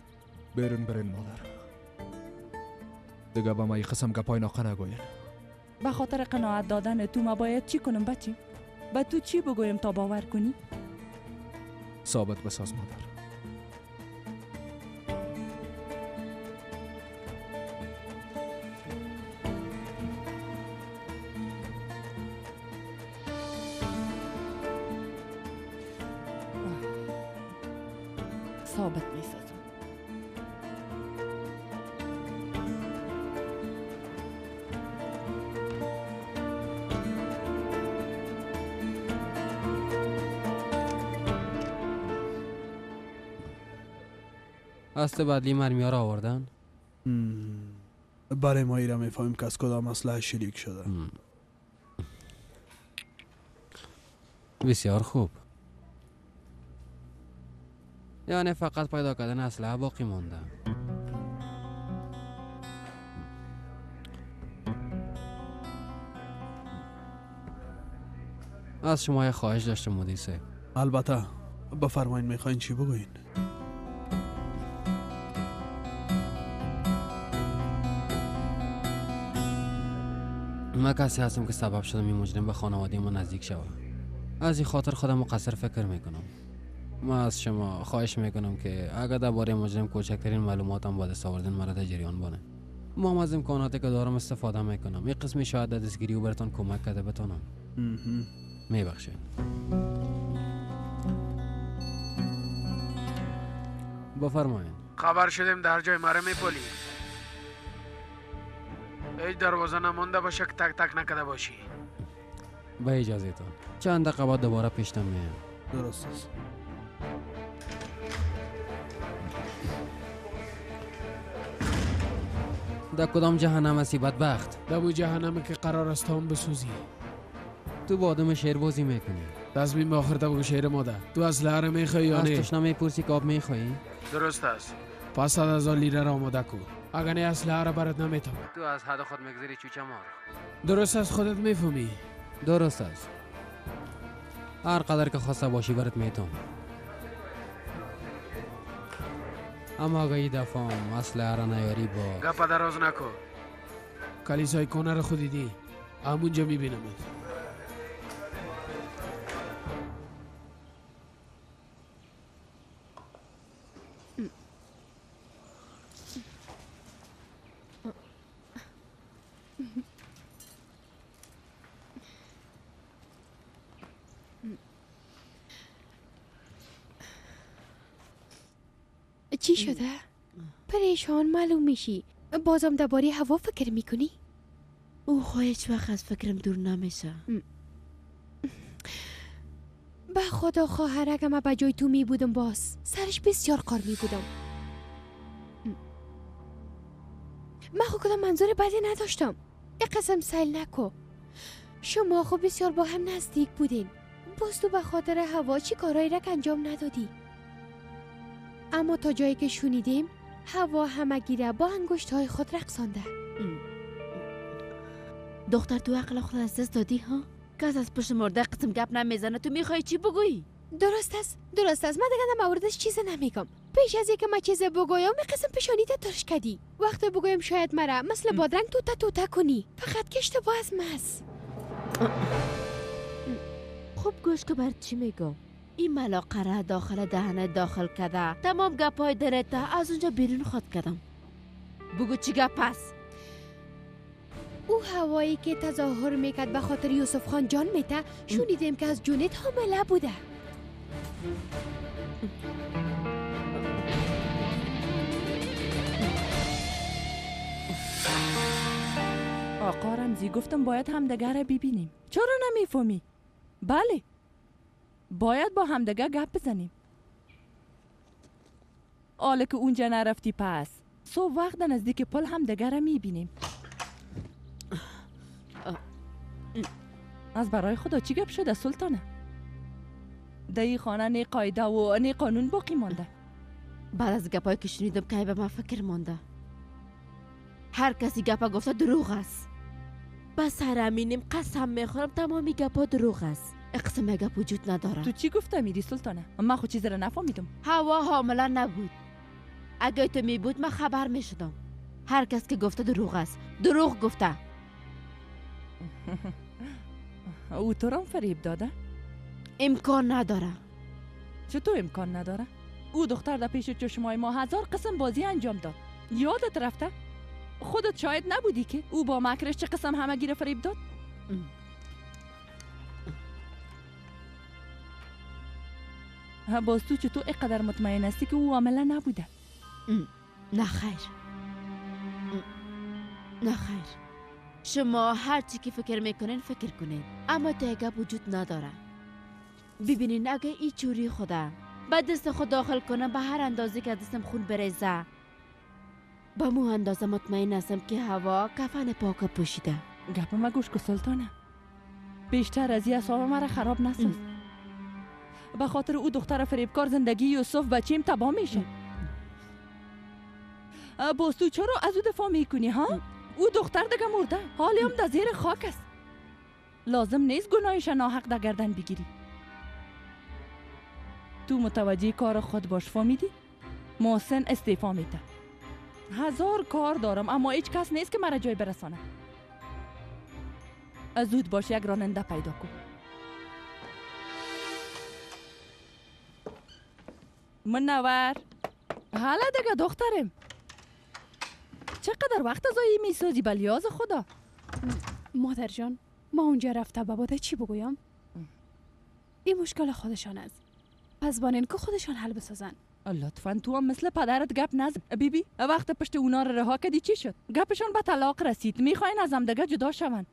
برین برین مادر، دیگه به ما ای قسم گپای ناقه نگوین. به خاطر قناعت دادن تو ما باید چی کنم بچه؟ به تو چی بگویم تا باور کنی؟ ثابت بساز مادر. ثابت میسازم. اصل بدلی مرمیا را آوردن؟ برای ما ایره میفهمیم که از کدام اسلحه شلیک شده. بسیار خوب. یعنی فقط پیدا کردن اسلحه باقی مانده. از شما یه خواهش داشتم مدیر صاحب. البته، بفرمایین میخواین چی بگوین؟ من کسی هستم که سبب شدم این مجرم به خانواده ما نزدیک شود. از این خاطر خودم مقصر فکر میکنم. من از شما خواهش میکنم که اگر درباره مجرم کوچکترین معلوماتم به دست آوردین مرا در جریان بانه. ما هم از امکاناتی که دارم استفاده میکنم. این قسمی شاید در دستگیری او براتون کمک کرده بتونم. میبخشید. بفرمایید. خبر شدیم در جای مرا میپولی. هیچ دروازه نمانده باشه که تک تک نکده باشی. به اجازه تان چند دقیقه بعد دوباره پیشتم میام. درست است. در کدام جهنم هستی بدبخت؟ در جهنم که قرار است هم بسوزی. تو با آدم شعر بازی میکنی. تصمیم به آخر بگو شعر ماده. تو از لهره میخوای یا نه؟ از تشنه میپرسی که آب میخوایی؟ درست است. پس 100,000 لیره را آماده کن. اگر نه اسلحه را برات نمیتم. تو از حد خود میگذری چوچه مار. درست است، خودت میفهمی. درست است. هر قدر که خواسته باشی برات میتم. اما اگه این دفعه اسلحه را نیاری با گپ دراز نکن. کلیسای کونه را خود دیدی، همونجا میبینمت. چی شده؟ پریشان معلوم میشی. بازم درباره هوا فکر میکنی؟ او خو هیچ وقت از فکرم دور نمیشه. به خدا خواهر اگه من به جای تو می بودم باز سرش بسیار قار می بودم. من خو کدام منظور بدی نداشتم. یک قسم سیل نکو. شما خو بسیار با هم نزدیک بودین. باز تو به خاطر هوا چی کارایی را انجام ندادی؟ اما تا جایی که شنیدیم هوا همگیره با انگشت های خود رقصانده. دختر تو عقل خود از دست دادی ها؟ کس از پشت مرده قسم گپ نمیزنه. تو میخوای چی بگویی؟ درست است، درست است. من دیگه در موردش چیز نمیگم. پیش از اینکه من چیز بگویم قسم پیشانیت ترش کردی. وقتی بگویم شاید مرا مثل بادرنگ توته توته کنی. فقط که اشتباه از ماست. خوب گوش که بر چی میگم. این ملاقه را داخل دهنه داخل کرده، تمام گپای درته از اونجا بیرون خواد کردم. بگو چی گپ است؟ او هوایی که تظاهر میکرد به خاطر یوسف خان جان میته، شنیدیم که از جونت حامله بوده. آقا رمزی گفتم باید همدیگه را ببینیم. چرا نمیفهمی؟ بله باید با همدیگه گپ بزنیم. حالا که اونجا نرفتی پس صبح وقت نزدیک پل همدیگه را میبینیم. از برای خدا چی گپ شده سلطانه؟ در این خانه نه قاعده و نه قانون باقی مانده. بعد از گپایی که شنیدم که به من فکر مانده. هر کسی گپا گفته دروغ است. به سر امینیم قسم میخورم تمامی گپا دروغ است. اقسم گپ وجود نداره. تو چی گفته میری سلطانه؟ من خود چیزی را نفهمیدم. هوا حامله نبود. اگه تو می بود من خبر میشدم. هر کس که گفته دروغ است. دروغ گفته. او تو را فریب داده؟ امکان نداره. چطور امکان نداره؟ او دختر در پیش چشمای ما 1000 قسم بازی انجام داد. یادت رفته؟ خودت شاید نبودی که او با مکرش چه قسم همه گیر فریب داد؟ باز تو چطور اینقدر مطمئن هستی که او عامله نبوده؟ نه خیر، نه خیر. شما هر چی که فکر میکنین فکر کنین، اما تا گپ وجود نداره. ببینین اگه ای چوری خدا به دست خود داخل کنم، به هر اندازه که دستم خون بریزه، به مو اندازه مطمئن هستم که هوا کفن پاک پوشیده. گپ ما گوش کو سلطانه، بیشتر از این اعصاب مرا خراب نساز. به خاطر او دختر فریبکار زندگی یوسف بچیم تباه میشه. باز تو چرا از او دفاع میکنی ها؟ او دختر دیگه مرده، حالی هم در زیر خاک است. لازم نیست گناهش ناحق در گردن بگیری. تو متوجه کار خود باش، فهمیدی؟ محسن استعفا میده. 1000 کار دارم اما هیچ کس نیست که مرا جای برسانه. زود باش یک راننده پیدا کن. منور حالا دیگه دخترم چقدر وقت از آیی میسازی بلیاز خدا؟ مادر جان ما اونجا رفته بابا چی بگویم؟ این مشکل خودشان است، پس بانین که خودشان حل بسازن. لطفا تو هم مثل پدرت گپ نزن. بیبی وقت پشت اونا رو رها کردی چی شد؟ گپشان به طلاق رسید، میخواین از هم دیگه جدا شون.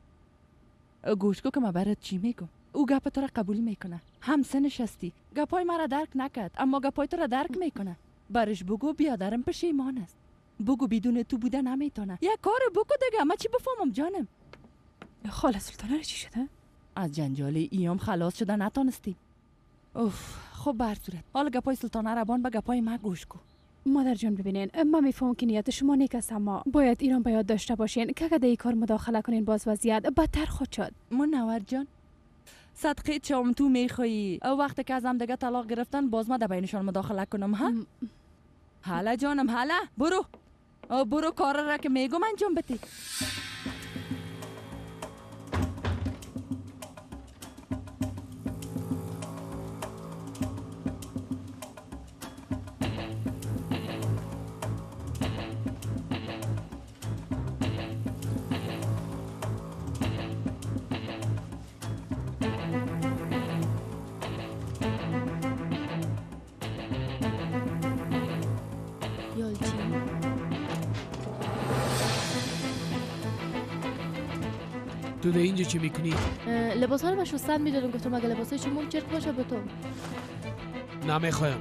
گوش کو که من برات چی میگم. او گپ تو را قبول میکنه، هم سنش هستی، گپای مرا درک نکرد اما گپای تو را درک میکنه. برش بگو بیادرم پشیمان است، بگو بدون تو بوده نمیتونه. یک کار بکو دیگه، من چی بفهمم جانم؟ خاله سلطانه چی شده؟ از جنجال ایام خلاص شده نتانستی. اوف خب بر صورت حالا گپای سلطانه ربان به گپای ما گوش کو. مادر جان ببینین، من میفهمم که نیت شما نیک است، اما باید ایران به یاد داشته باشین که اگه این کار مداخله کنین باز وضعیت بدتر خواهد شد. منور جان صدقه چم تو میخوایی وقتی که از هم دیگه طلاق گرفتن باز ما در بینشان مداخله کنم ها؟ حالا جانم حالا برو برو کار را که میگم انجام بده. تو در اینجا چه میکنی؟ لباس ها رو به شستن میدادم، گفتم اگه لباس های شما چرک باشه به تو. نمیخوایم.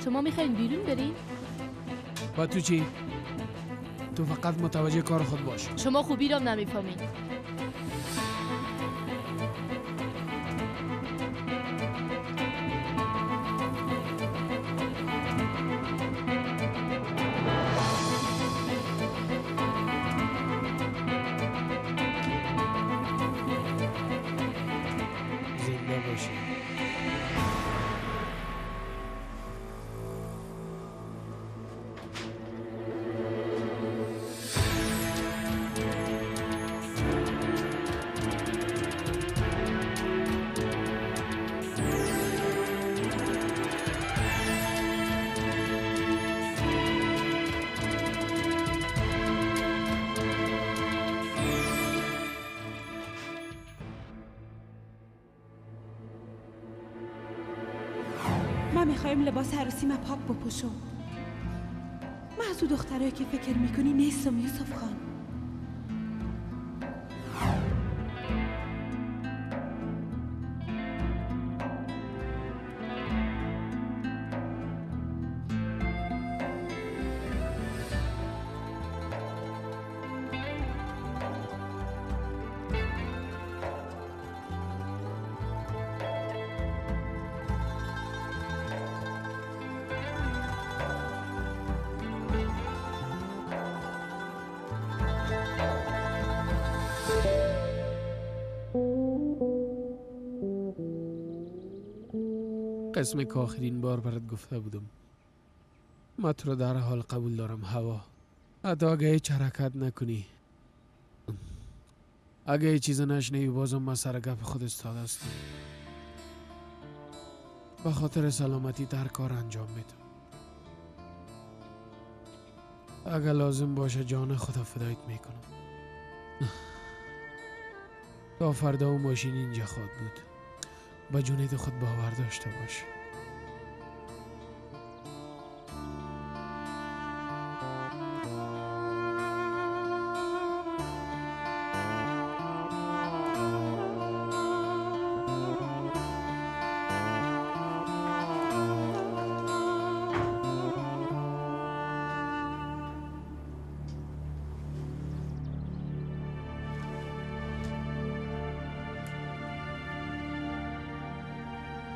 شما میخواین بیرون برین؟ با تو چی؟ تو فقط متوجه کار خود باش. شما خوبی رام نمیفهمین. من میخوایم لباس عروسی ما پاک بپوشم. من از او دخترایی که فکر میکنی نیستم یوسف خان. قسم که آخرین بار برات گفته بودم، ما تو رو در حال قبول دارم هوا. حتی اگه هیچ حرکت نکنی، اگه هیچ چیز نشنوی، بازم من سر گپ خود استاد هستم. به خاطر سلامتی در کار انجام میدم. اگه لازم باشه جان خود فدایت میکنم. تا فردا و ماشین اینجا خواهد بود. با جونیت خود باور داشته باش.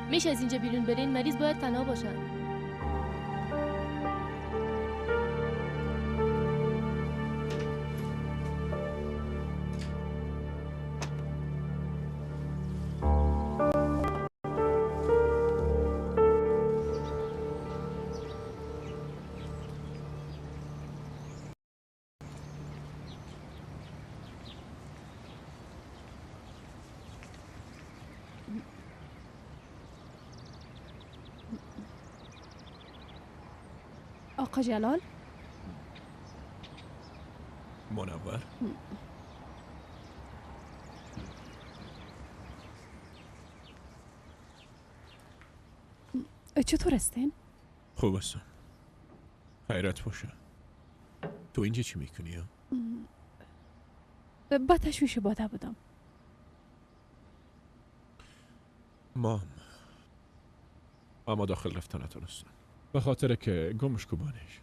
میشه از اینجا بیرون برین؟ مریض باید تنها باشن. آقا جلال؟ منور؟ چطور هستین؟ خوب هستم. حیرت باشه. تو اینجا چی میکنی؟ با تشویش باده بودم. مام اما داخل رفتن نتونستم به خاطر که گمش کوبانش.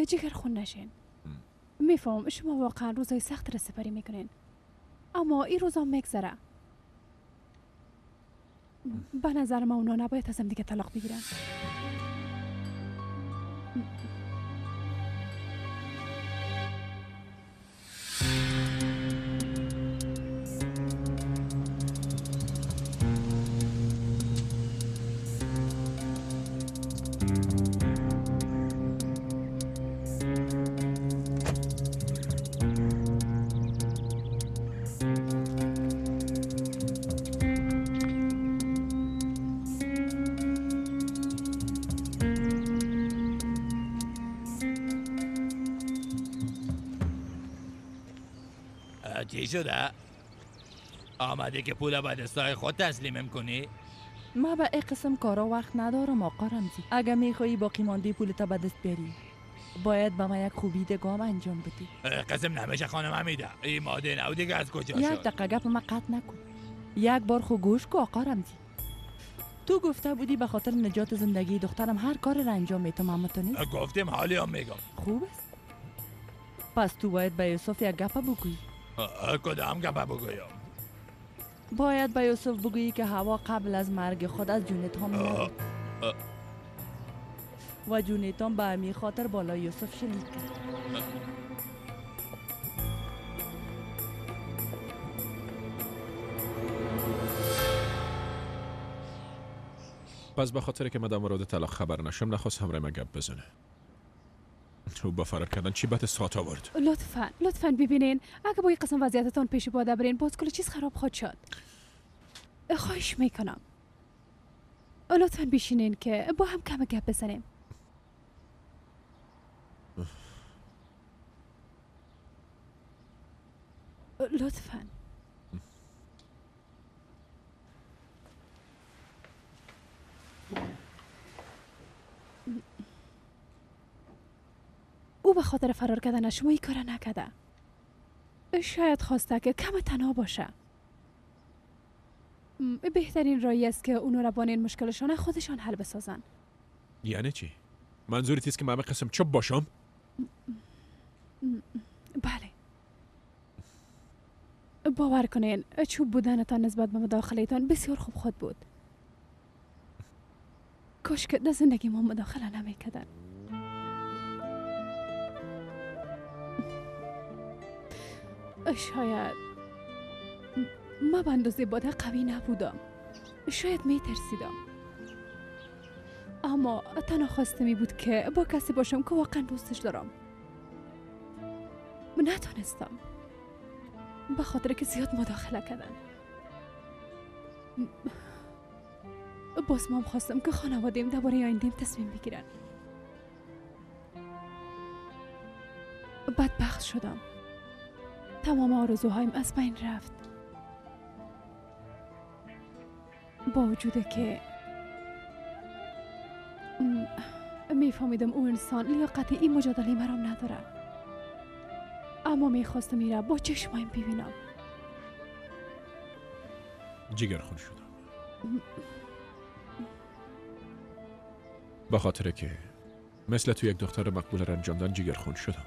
جگر خون نشین. میفهم شما واقعا روزای سخت را سپری میکنین، اما این روزا میگذره. به نظر ما اونا نباید از هم دیگه طلاق بگیرن. چی شده؟ آمده که پول به دستای خود تسلیمم کنی؟ ما به این قسم کارا وقت ندارم آقا رمزی. اگه میخوایی باقی مانده پولت به دست بیاری، باید به ما یک خوبی دگام انجام بدی. قسم نمیشه خانم حمیده. این ماده نو دیگه از کجا شد؟ یک دقیقه گپ ما قطع نکن. یک بار خو گوش کو آقا رمزی. تو گفته بودی به خاطر نجات زندگی دخترم هر کار را انجام میتم، اما تو نیست. گفتیم حالی هم میگم. خوب است. پس تو باید به یوسف یک گپ بگویی. کدام گپ بگویم؟ باید به یوسف بگویی که هوا قبل از مرگ خود از جونت هم نبود و جونتان به امی خاطر بالای یوسف شلیک کرد. پس به خاطر که مدام مورد طلاق خبر نشم نخواست همراه من گپ بزنه. تو با فرار کردن چی به دست آورد؟ لطفاً ببینین اگه با این قسم وضعیتتان پیش باده برین باز کل چیز خراب خواهد شد. خواهش میکنم لطفاً بشینین که با هم کم گپ بزنیم. لطفاً. او به خاطر فرار کردن از شما این کار نکرده. شاید خواسته که کم تنها باشه. بهترین راهی است که اونو را با این مشکلشان خودشان حل بسازن. یعنی چی؟ منظورت است که من قسم چوب باشم؟ بله. باور کنین چوب بودنتان نسبت به مداخله‌تان بسیار خوب خود بود. کاش که در زندگی ما مداخله نمی‌کردن. شاید ما به اندازه باده قوی نبودم. شاید می ترسیدم. اما تنها خواستمی بود که با کسی باشم که واقعا دوستش دارم. نتونستم به خاطر که زیاد مداخله کردن. باز ما هم خواستم که خانواده‌ام درباره آینده‌ام تصمیم بگیرن. بدبخت شدم. تمام آرزوهایم از بین رفت. با وجود که میفهمیدم او انسان لیاقت این مجادله مرام نداره، اما میخواستم ایره با چشمایم ببینم. جگر خون شدم به خاطر که مثل تو یک دختر مقبول رنجاندن جگر خون شدم.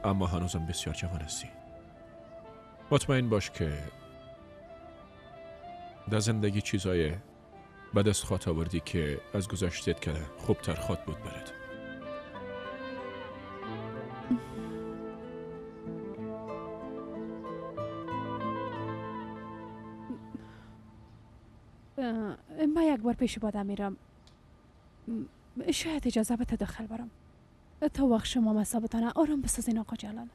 اما هنوزم بسیار جوان هستی. مطمئن باش که در زندگی چیزای به دست خوات آوردی که از گذشتت که خوبتر خواد بود برد. من یک بار پیش باده میرم. شاید اجازه بده داخل برم. تا وقت شما مصابتانه آرام بسازین آقا جلال.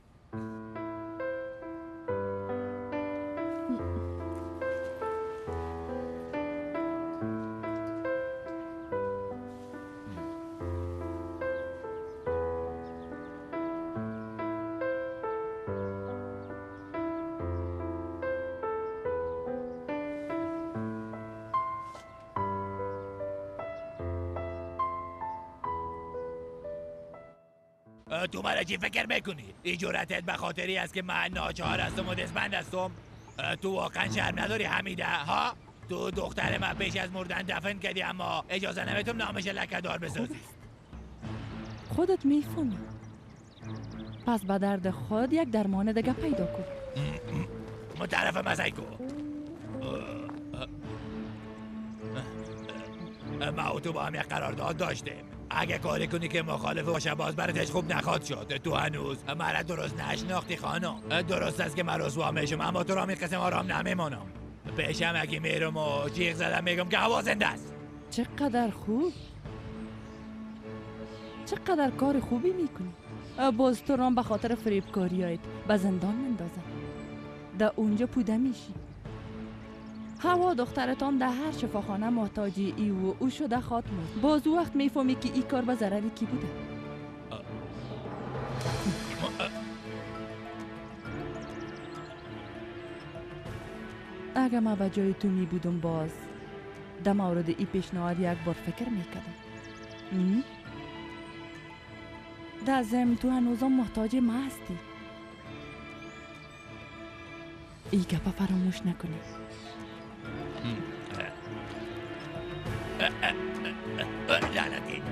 تو برای چی فکر میکنی؟ این جرأتت به خاطری است که من ناچار هستم و دستبند هستم؟ تو واقعا شرم نداری حمیده ها؟ تو دختر من پیش از مردن دفن کردی، اما اجازه نمیتم نامش لکه‌دار بسازی. خودت میفهمی. پس به درد خود یک درمان دیگه پیدا کن. متعرف مزایکو. ما و تو با هم یک قرارداد داشتیم. اگه کاری کنی که مخالف باشه باز براتش خوب نخواد شد. تو هنوز مرا درست نشناختی خانم. درست است که من رسوا میشم، اما تو را می قسم آرام نمیمانم. پیشم اگه میرم و جیغ زدم میگم که هوا زنده است. چقدر خوب، چقدر کار خوبی میکنی. باز تو رام به خاطر فریبکاریایت به زندان مندازم. در اونجا پوده میشی. هوا دخترتان در هر شفاخانه محتاجی ای و او شده خاتمه. باز او وقت میفهمی که ای کار به ضرر کی بوده. اگه ما به جای تو می بودم باز در مورد ای پیشنهاد یک بار فکر میکردم. در ضمن تو هنوزم محتاج ما هستی. ای گپا فراموش نکنی. لعنتی.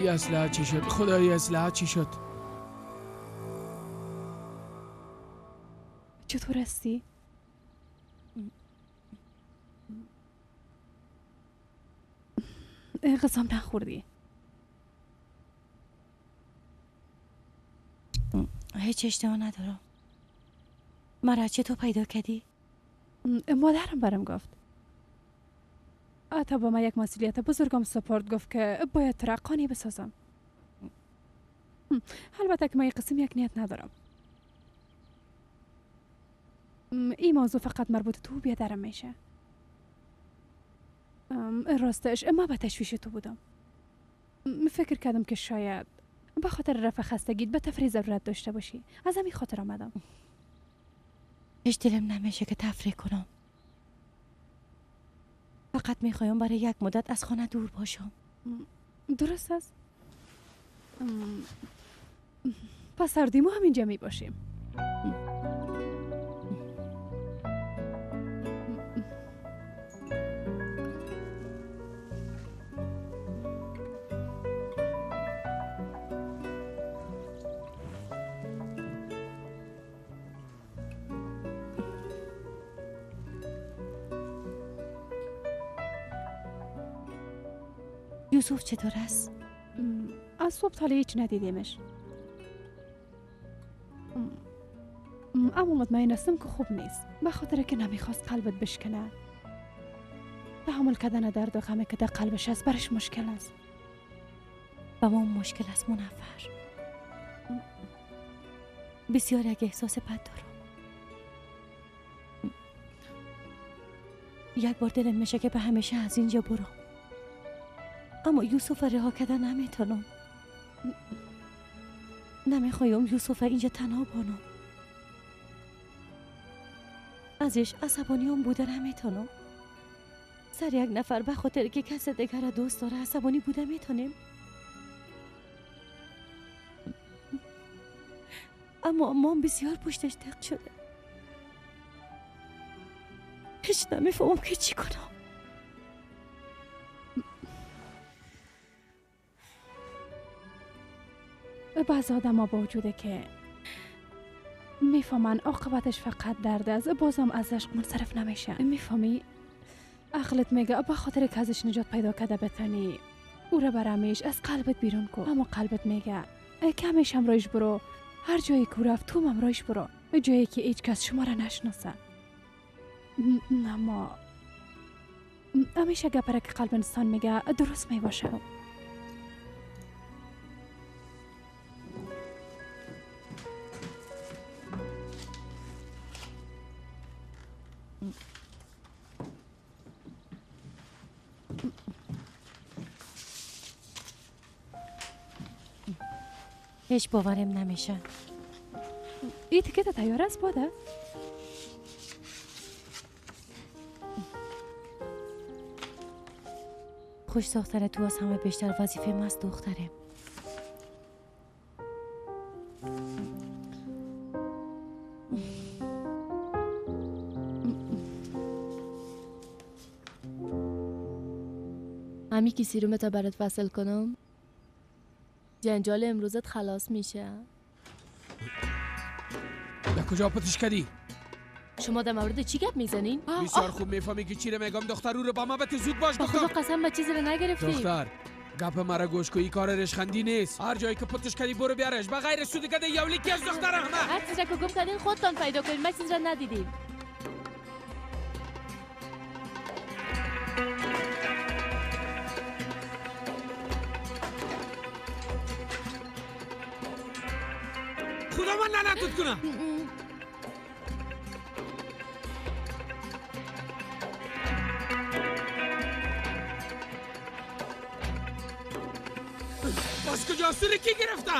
این اسلحه چی شد؟ خدای اسلحه چی شد؟ چطور هستی؟ غذام نخوردی؟ هیچ اشتها ندارم. مرا چطور پیدا کردی؟ مادرم برم گفت. حتی با من یک مسئولیت بزرگم سپرد، گفت که باید تو را قانع بسازم. البته که من این قسم یک نیت ندارم. این موضوع فقط مربوط تو بیادرم میشه. راستش ما به تشویش تو بودم. فکر کردم که شاید به خاطر رفع خستگیت به تفریح ضرورت داشته باشی، از همین خاطر آمدم. هیچ دلم نمیشه که تفریح کنم. فقط میخوایم برای یک مدت از خانه دور باشم. درست است. پس هر ما همینجا می باشیم. یوسف چطور است؟ از صبح تا هیچ ندیدیمش. اما مطمئن هستم که خوب نیست، به خاطر که نمیخواست قلبت بشکنه. تحمل کردن درد و غمی که در قلبش است برش مشکل است. به ما مشکل است منور. بسیار یک احساس بد دارم. یک بار دلم میشه که به همیشه از اینجا برم، اما یوسف رها کردن نمیتونم. نمیخوایم یوسف اینجا تنها بانم. ازش عصبانی هم بوده نمیتونم. سر یک نفر به خاطر که کس دیگر را دوست داره عصبانی بوده میتونیم، اما مام بسیار پشتش دق شده. هیچ نمیفهمم که چی کنم. بعض آدم ها با وجوده که میفهمن عاقبتش فقط درد است، بازم از عشق منصرف نمیشن. میفهمی؟ عقلت میگه به خاطر که ازش نجات پیدا کرده بتانی او را برمیش از قلبت بیرون کن، اما قلبت میگه که همیشه همراهش برو، هر جایی که رفت تو همراهش برو، جایی که هیچ کس شما را نشناسه. اما همیشه گپره که قلب انسان میگه درست میباشه. هیچ باورم نمیشه. این تیکت تیار است باده؟ خوش ساختن تو از همه بیشتر وظیفه ما است دختره. همی که سیرومتا برات وصل کنم جنجال امروزت خلاص میشه. در کجا پتش کردی؟ شما در مورد چی گپ میزنین؟ بسیار خوب میفهمی که چی رو میگم دختر. او رو با ما بته زود باش. با خدا قسم به چیزی رو نگرفتیم. دختر گپ مرا گوش کو، این کار رشخندی نیست. هر جایی که پتش کردی برو بیارش، به غیر سود کده یولی کی از دختر احمد. هر چیزی که گم کردین خودتان پیدا کنین، ما چیزی رو ندیدیم. خدا من لعنتت کنه. باز کجا سر کی گرفته؟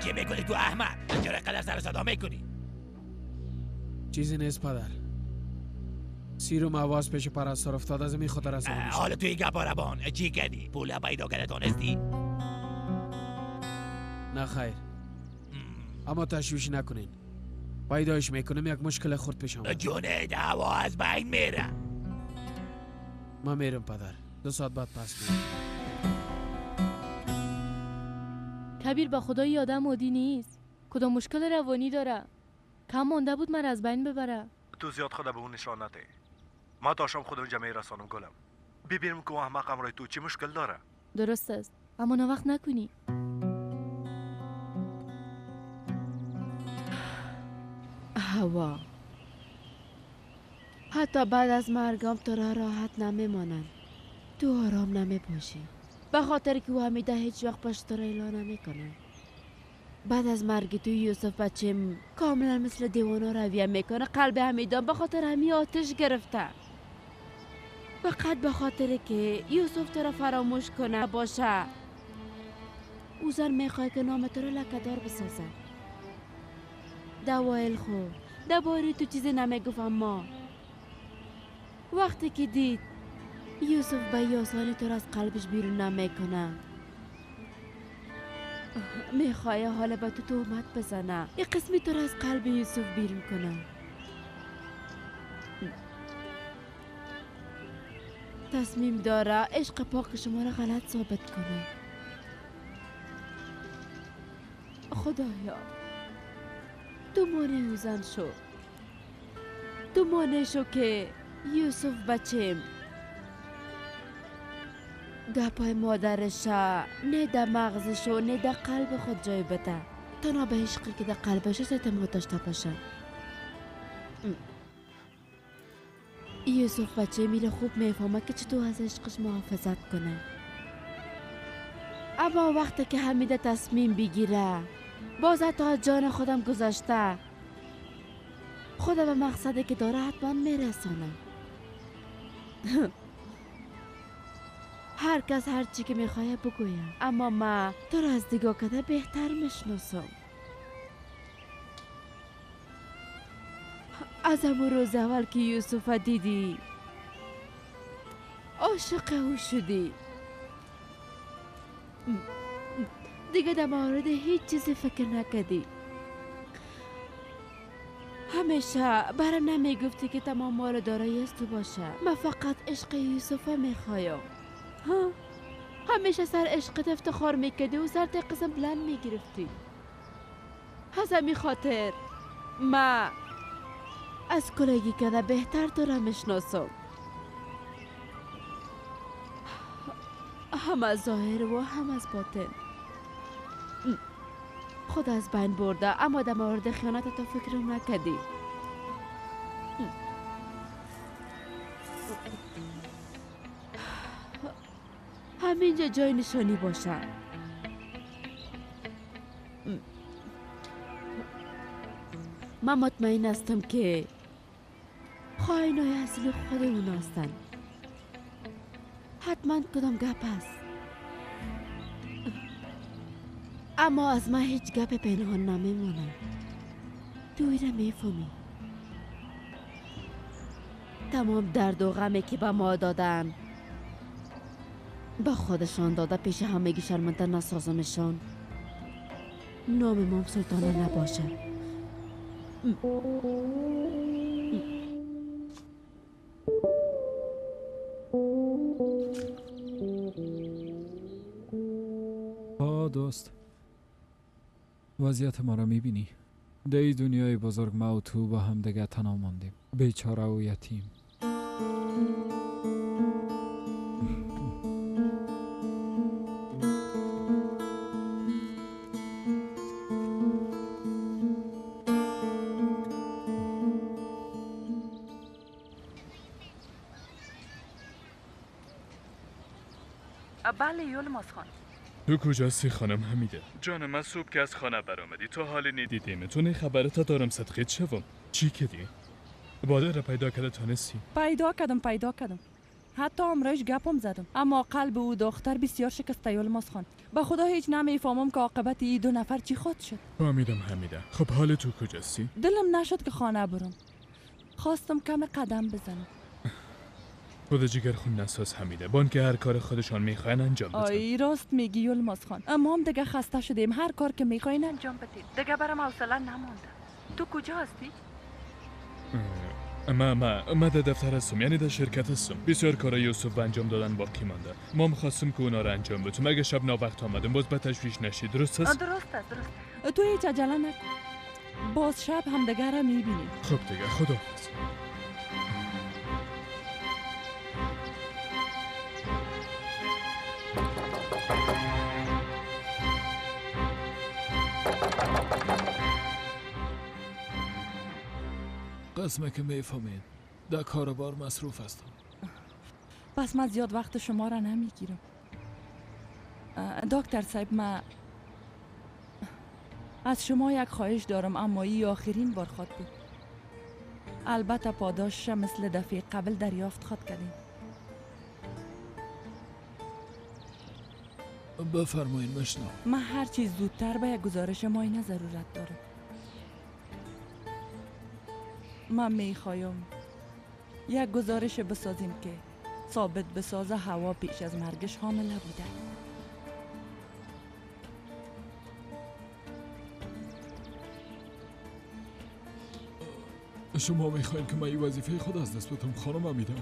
چی میکنی تو احمد؟ چرا قدر سر صدا میکنی؟ چیزی نیست پدر. سیروم آواز پیش پرستار افتاد، از می خاطر از حالا توی گپا ربان چی کردی؟ پول پیدا کرده تانستی؟ نه خیر، اما تشویش نکنین، پیدایش میکنم. یک مشکل خورد پیش آمد. جونه دعوا از بین میره. من میرم پدر، 2 ساعت بعد پس میرم. کبیر با خدای آدم عادی نیست. کدام مشکل روانی داره؟ کم مانده بود من از بین ببره. تو زیاد خود به اون نشان نده. ما تا شام خود اونجا میرسانم گلم. ببینم که احمق امرای تو چی مشکل داره. درست است، اما وقت نکنی. هوا حتی بعد از مرگم تو را راحت نمیمانند. تو آرام نمیباشی به خاطر که او حمیده هیچ وقت پشت تو را اعلان نمیکنه. بعد از مرگ تو یوسف بچم کاملا مثل دیوانه رویه میکنه. قلب حمیدان به خاطر همی آتش گرفته، فقط به خاطر که یوسف تو را فراموش کنه باشه. او زن میخواد که نام تو را لکه‌دار بسازه. دوایل خو درباره تو چیزی نمیگفت، اما وقتی که دید یوسف به آسانی تو را از قلبش بیرون نمیکنه، میخواه حالا به تو تهمت بزنه، یه قسمی تو را از قلب یوسف بیرون کنه. تصمیم داره عشق پاک شما را غلط ثابت کنه. خدایا تو مانع زن شو، تو مانع شو که یوسف بچیم گپای مادرش نه در مغزش و نه در قلب خود جای بده. تنها به عشقی که در قلبش است اعتماد داشته باشه. یوسف بچه میره خوب میفهمه که چطور از عشقش محافظت کنه، اما وقتی که حمیده تصمیم بگیره باز حتی جان خودم گذاشته، خودم به مقصدی که داره حتما میرسانه. هر کس هر چی که میخواه بگوید، اما من تو را از دیگه کده بهتر میشناسم. از همون روز اول که یوسف دیدی عاشق او شدی، دیگه در مورد هیچ چیزی فکر نکردی. همیشه برای نمیگفتی که تمام مال دارایی از تو باشه، من فقط عشق یوسف میخوایم. ها همیشه سر عشقت افتخار میکردی و سر قسم بلند میگرفتی. از همین خاطر ما از کلگی کده بهتر تو را میشناسم، هم از ظاهر و هم از باطن. خود از بین برده، اما در مورد خیانت تو فکرم نکردی. همینجا جای نشانی باشه. من مطمئن هستم که خائنای اصلی خود اون هستن. حتما کدام گپ هست، اما از من هیچ گپ پنهان نمیمونه. تو ایره میفهمی. تمام درد و غمی که به ما دادن به خودشان داده، پیش همگی شرمنده نسازمشان. نام مام سلطانه نباشه. آه دوست، وضعیت ما را میبینی. در این دنیای بزرگ ما و تو با هم دیگه تنها ماندیم، بیچاره و یتیم. بله یولماز خان. تو کجاستی خانم حمیده؟ جان من صبح که از خانه برآمدی تا حال ندیدیم تو، نه خبرت دارم صدقه شوم. چی کردی؟ باده را پیدا کرده تانستی؟ پیدا کردم، حتی امرایش گپم زدم، اما قلب او دختر بسیار شکسته یولماز خان. به خدا هیچ نمیفهمم که عاقبت این دو نفر چی خود شد. فهمیدم حمیده. خب حال تو کجاستی؟ دلم نشد که خانه برم، خواستم کم قدم بزنم. خود جگر خون نساز حمیده، بانک هر کار خودشان میخواین انجام بدن. آی راست میگی یولماز خان، اما هم دیگه خسته شدیم، هر کار که میخواین انجام بدید. دیگه برام حوصله نمانده. تو کجا هستی؟ ما در دفتر هستم، یعنی در شرکت هستم. بسیار کارای یوسف انجام دادن باقی مانده. ما می‌خواستم که اونا رو انجام بدم. اگه شب ناوقت آمدم باز به تشویش نشی. درست است؟ درست است، درست. تو هیچ عجله نکن. باز شب همدیگه را می‌بینیم. خب دیگه، خداحافظ. قسمه که میفهمید در کاروبار مصروف هستم. پس من زیاد وقت شما را نمیگیرم. دکتر صاحب، من از شما یک خواهش دارم، اما این آخرین بار خواد بود. البته پاداشش مثل دفعه قبل دریافت خواد کردیم. بفرمایین مشنو. من هر چیز زودتر به یک گزارش معاینه ضرورت دارم. من میخوایم یک گزارش بسازیم که ثابت بسازه هوا پیش از مرگش حامله بوده. شما میخواین که من این وظیفه خود از دست بدم خانم امیده؟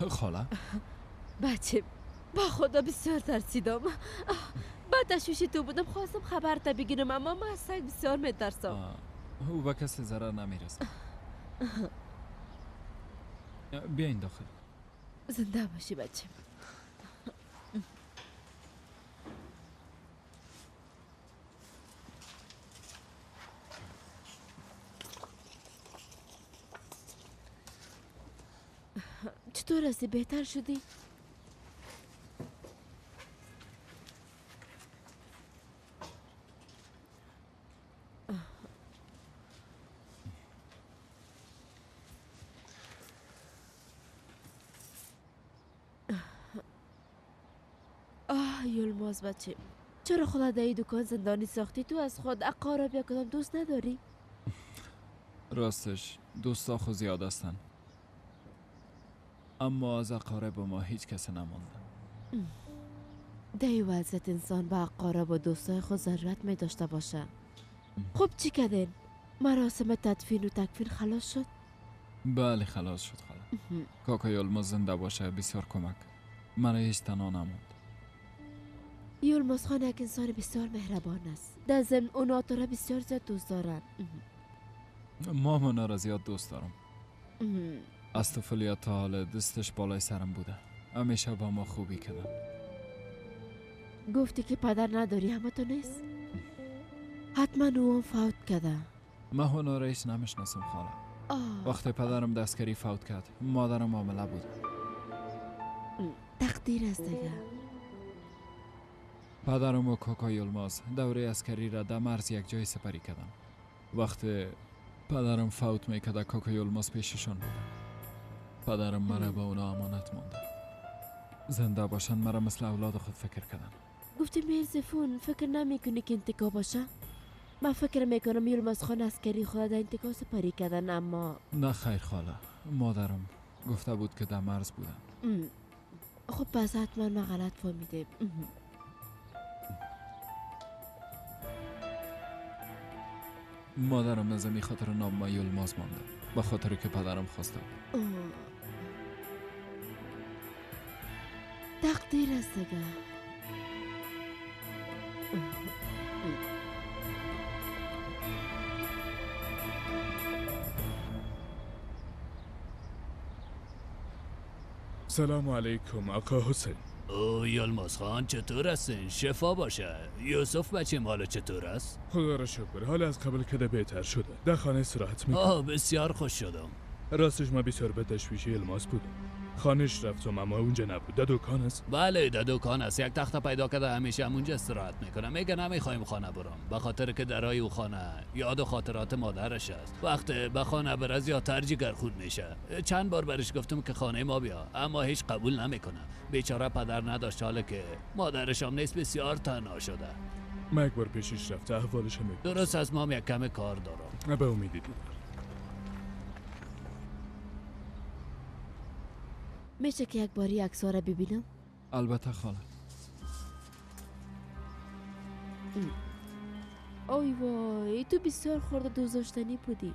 خاله؟ بچه با خدا بسیار ترسیدم. با تشویش تو بودم، خواستم خبر تا بگیرم، اما من از سگ بسیار میترسم. او به کسی ضرر نمیرسه. بیاین داخل. زنده باشی بچه. چطور هستی؟ بهتر شدی؟ آه یلماز بچه، چرا خدا در این دکان زندانی ساختی؟ تو از خود اقارب یا کدام دوست نداری؟ راستش دوستا خو زیاد هستن، اما از اقارب ما هیچ کس نمانده. در این وضعیت انسان به اقارب و دوستای خود ضرورت می داشته باشه. خب چی کردین؟ مراسم تدفین و تکفین خلاص شد؟ بله خلاص شد خاله. کاکا یلماز زنده باشه بسیار کمک من هیچ تنها نموند. یلماز خان یک انسان بسیار مهربان است. در ضمن اونا تو را بسیار زیاد دوست دارن. ما اونا را زیاد دوست دارم. از طفولیت تا حال دستش بالای سرم بوده، همیشه با ما خوبی کردن. گفتی که پدر نداری، همه تو نیست؟ حتما او هم فوت کرده. من اونا را هیچ نمیشناسم خاله. وقتی پدرم دستگیری فوت کرد مادرم حامله بود. تقدیر است دیگه. پدرم و کاکا یلماز دوره عسکری را در مرز یک جای سپری کردن. وقتی پدرم فوت میکرد کاکا یلماز پیششان بود. پدرم مرا به اونا امانت مانده. زنده باشن مرا مثل اولاد خود فکر کردن. گفتی میرزفون فکر نمیکنی که انتکا باشه؟ من فکر میکنم یلماز خان عسکری خود در انتکا سپری کردن، اما نه خیر خاله، مادرم گفته بود که در مرز بودن. خب پس حتما من غلط فهمیدم. مادرم از این خاطر نام ما یلماز مانده، به خاطر که پدرم خواسته بود. تقدیر است دیگه. سلام علیکم آقا حسین. او یلماز خان چطور هستین؟ شفا باشه. یوسف بچه مال چطور است؟ خدا را شکر حال از قبل که بهتر شده. در خانه استراحت میکنم. آه بسیار خوش شدم. راستش ما بسیار به تشویش یلماز بودم. خانش رفتم اما اونجا نبود. در دکان است؟ بله در دکان است. یک تخت پیدا کرده همیشه هم اونجا استراحت میکنه. میگه نمیخوایم خانه برم به خاطر که درای او خانه یاد و خاطرات مادرش است. وقت به خانه بره زیادتر جگرخون میشه. چند بار برش گفتم که خانه ما بیا اما هیچ قبول نمیکنه. بیچاره پدر نداشت، حالا که مادرش هم نیست بسیار تنها شده. من یک بار پیشش رفته احوالش میپرسم. درست از ما یک کم کار دارم. به امید دیدار. میشه که یک باری عکس‌ها را ببینم؟ البته خاله. آی وای تو بسیار خورده دوست داشتنی بودی.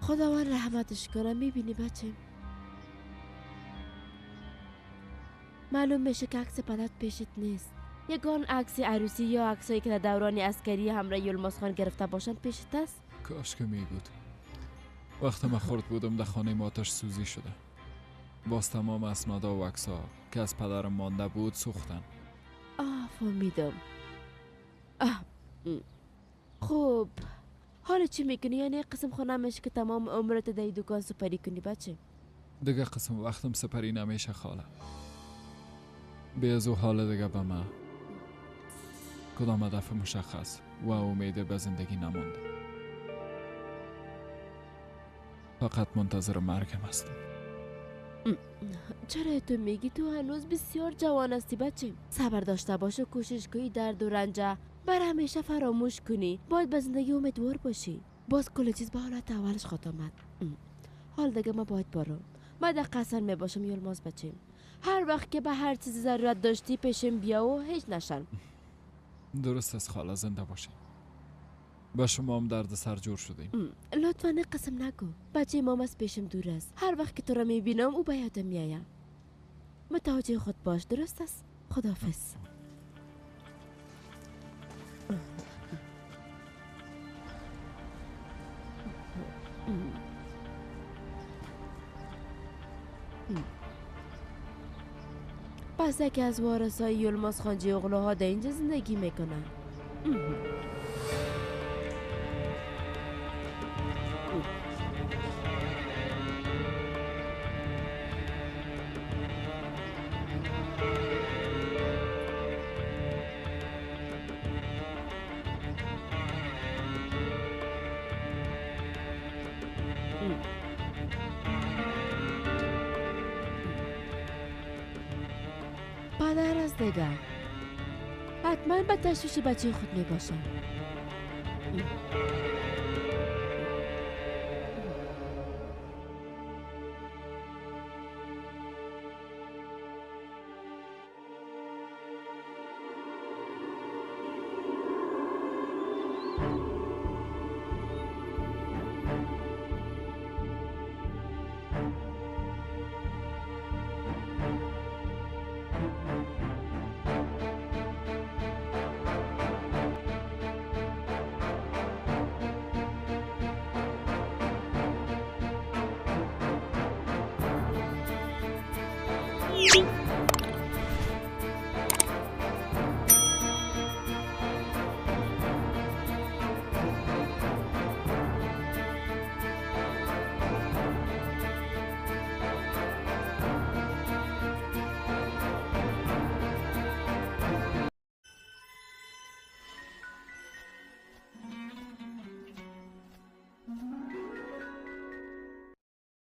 خداوند رحمتش کنه. میبینی بچه، معلوم میشه که عکس پدرت پیشت نیست. یگان عکس عروسی یا عکسایی که در دوران عسکری همراه یلماز خان گرفته باشند پیشت است؟ کاش که می بود. وقتی من خرد بودم در خانه ما آتش سوزی شده. باز تمام اسنادا و عکس‌ها که از پدرم مانده بود سوختن. آه فهمیدم. خب حالا چی میکنی؟ یعنی قسم خونه میشه که تمام عمرت در دکان سپری کنی بچه؟ دیگه قسم وقتم سپری نمیشه خاله. به از او حال دیگه به من کدام هدف مشخص و امید به زندگی نمانده. فقط منتظر مرگم هستم. چرا تو میگی؟ تو هنوز بسیار جوان هستی بچه. صبر داشته باش و کوشش کنی درد و رنج بر همیشه فراموش کنی. باید به زندگی امیدوار باشی. باز کل چیز به حالت اولش خواهد آمد. حال دیگه ما باید برم. من در قصر می باشم یلماز بچه. هر وقت که به هر چیزی ضرورت داشتی پیشم بیا و هیچ نشن. درست از خاله، زنده باشه. با شما هم درد سر جور شدیم. لطفا قسم نگو. بچه مام از پیشم دور است. هر وقت که تو را میبینم او به یادم میآید. متوجه خود باش، درست است؟ خداحافظ. پس یکی از وارثای یلماز خانجی اغلوها در اینجا زندگی میکنن. پدر از دیگه. حتما به تشویش بچه خود می باشم.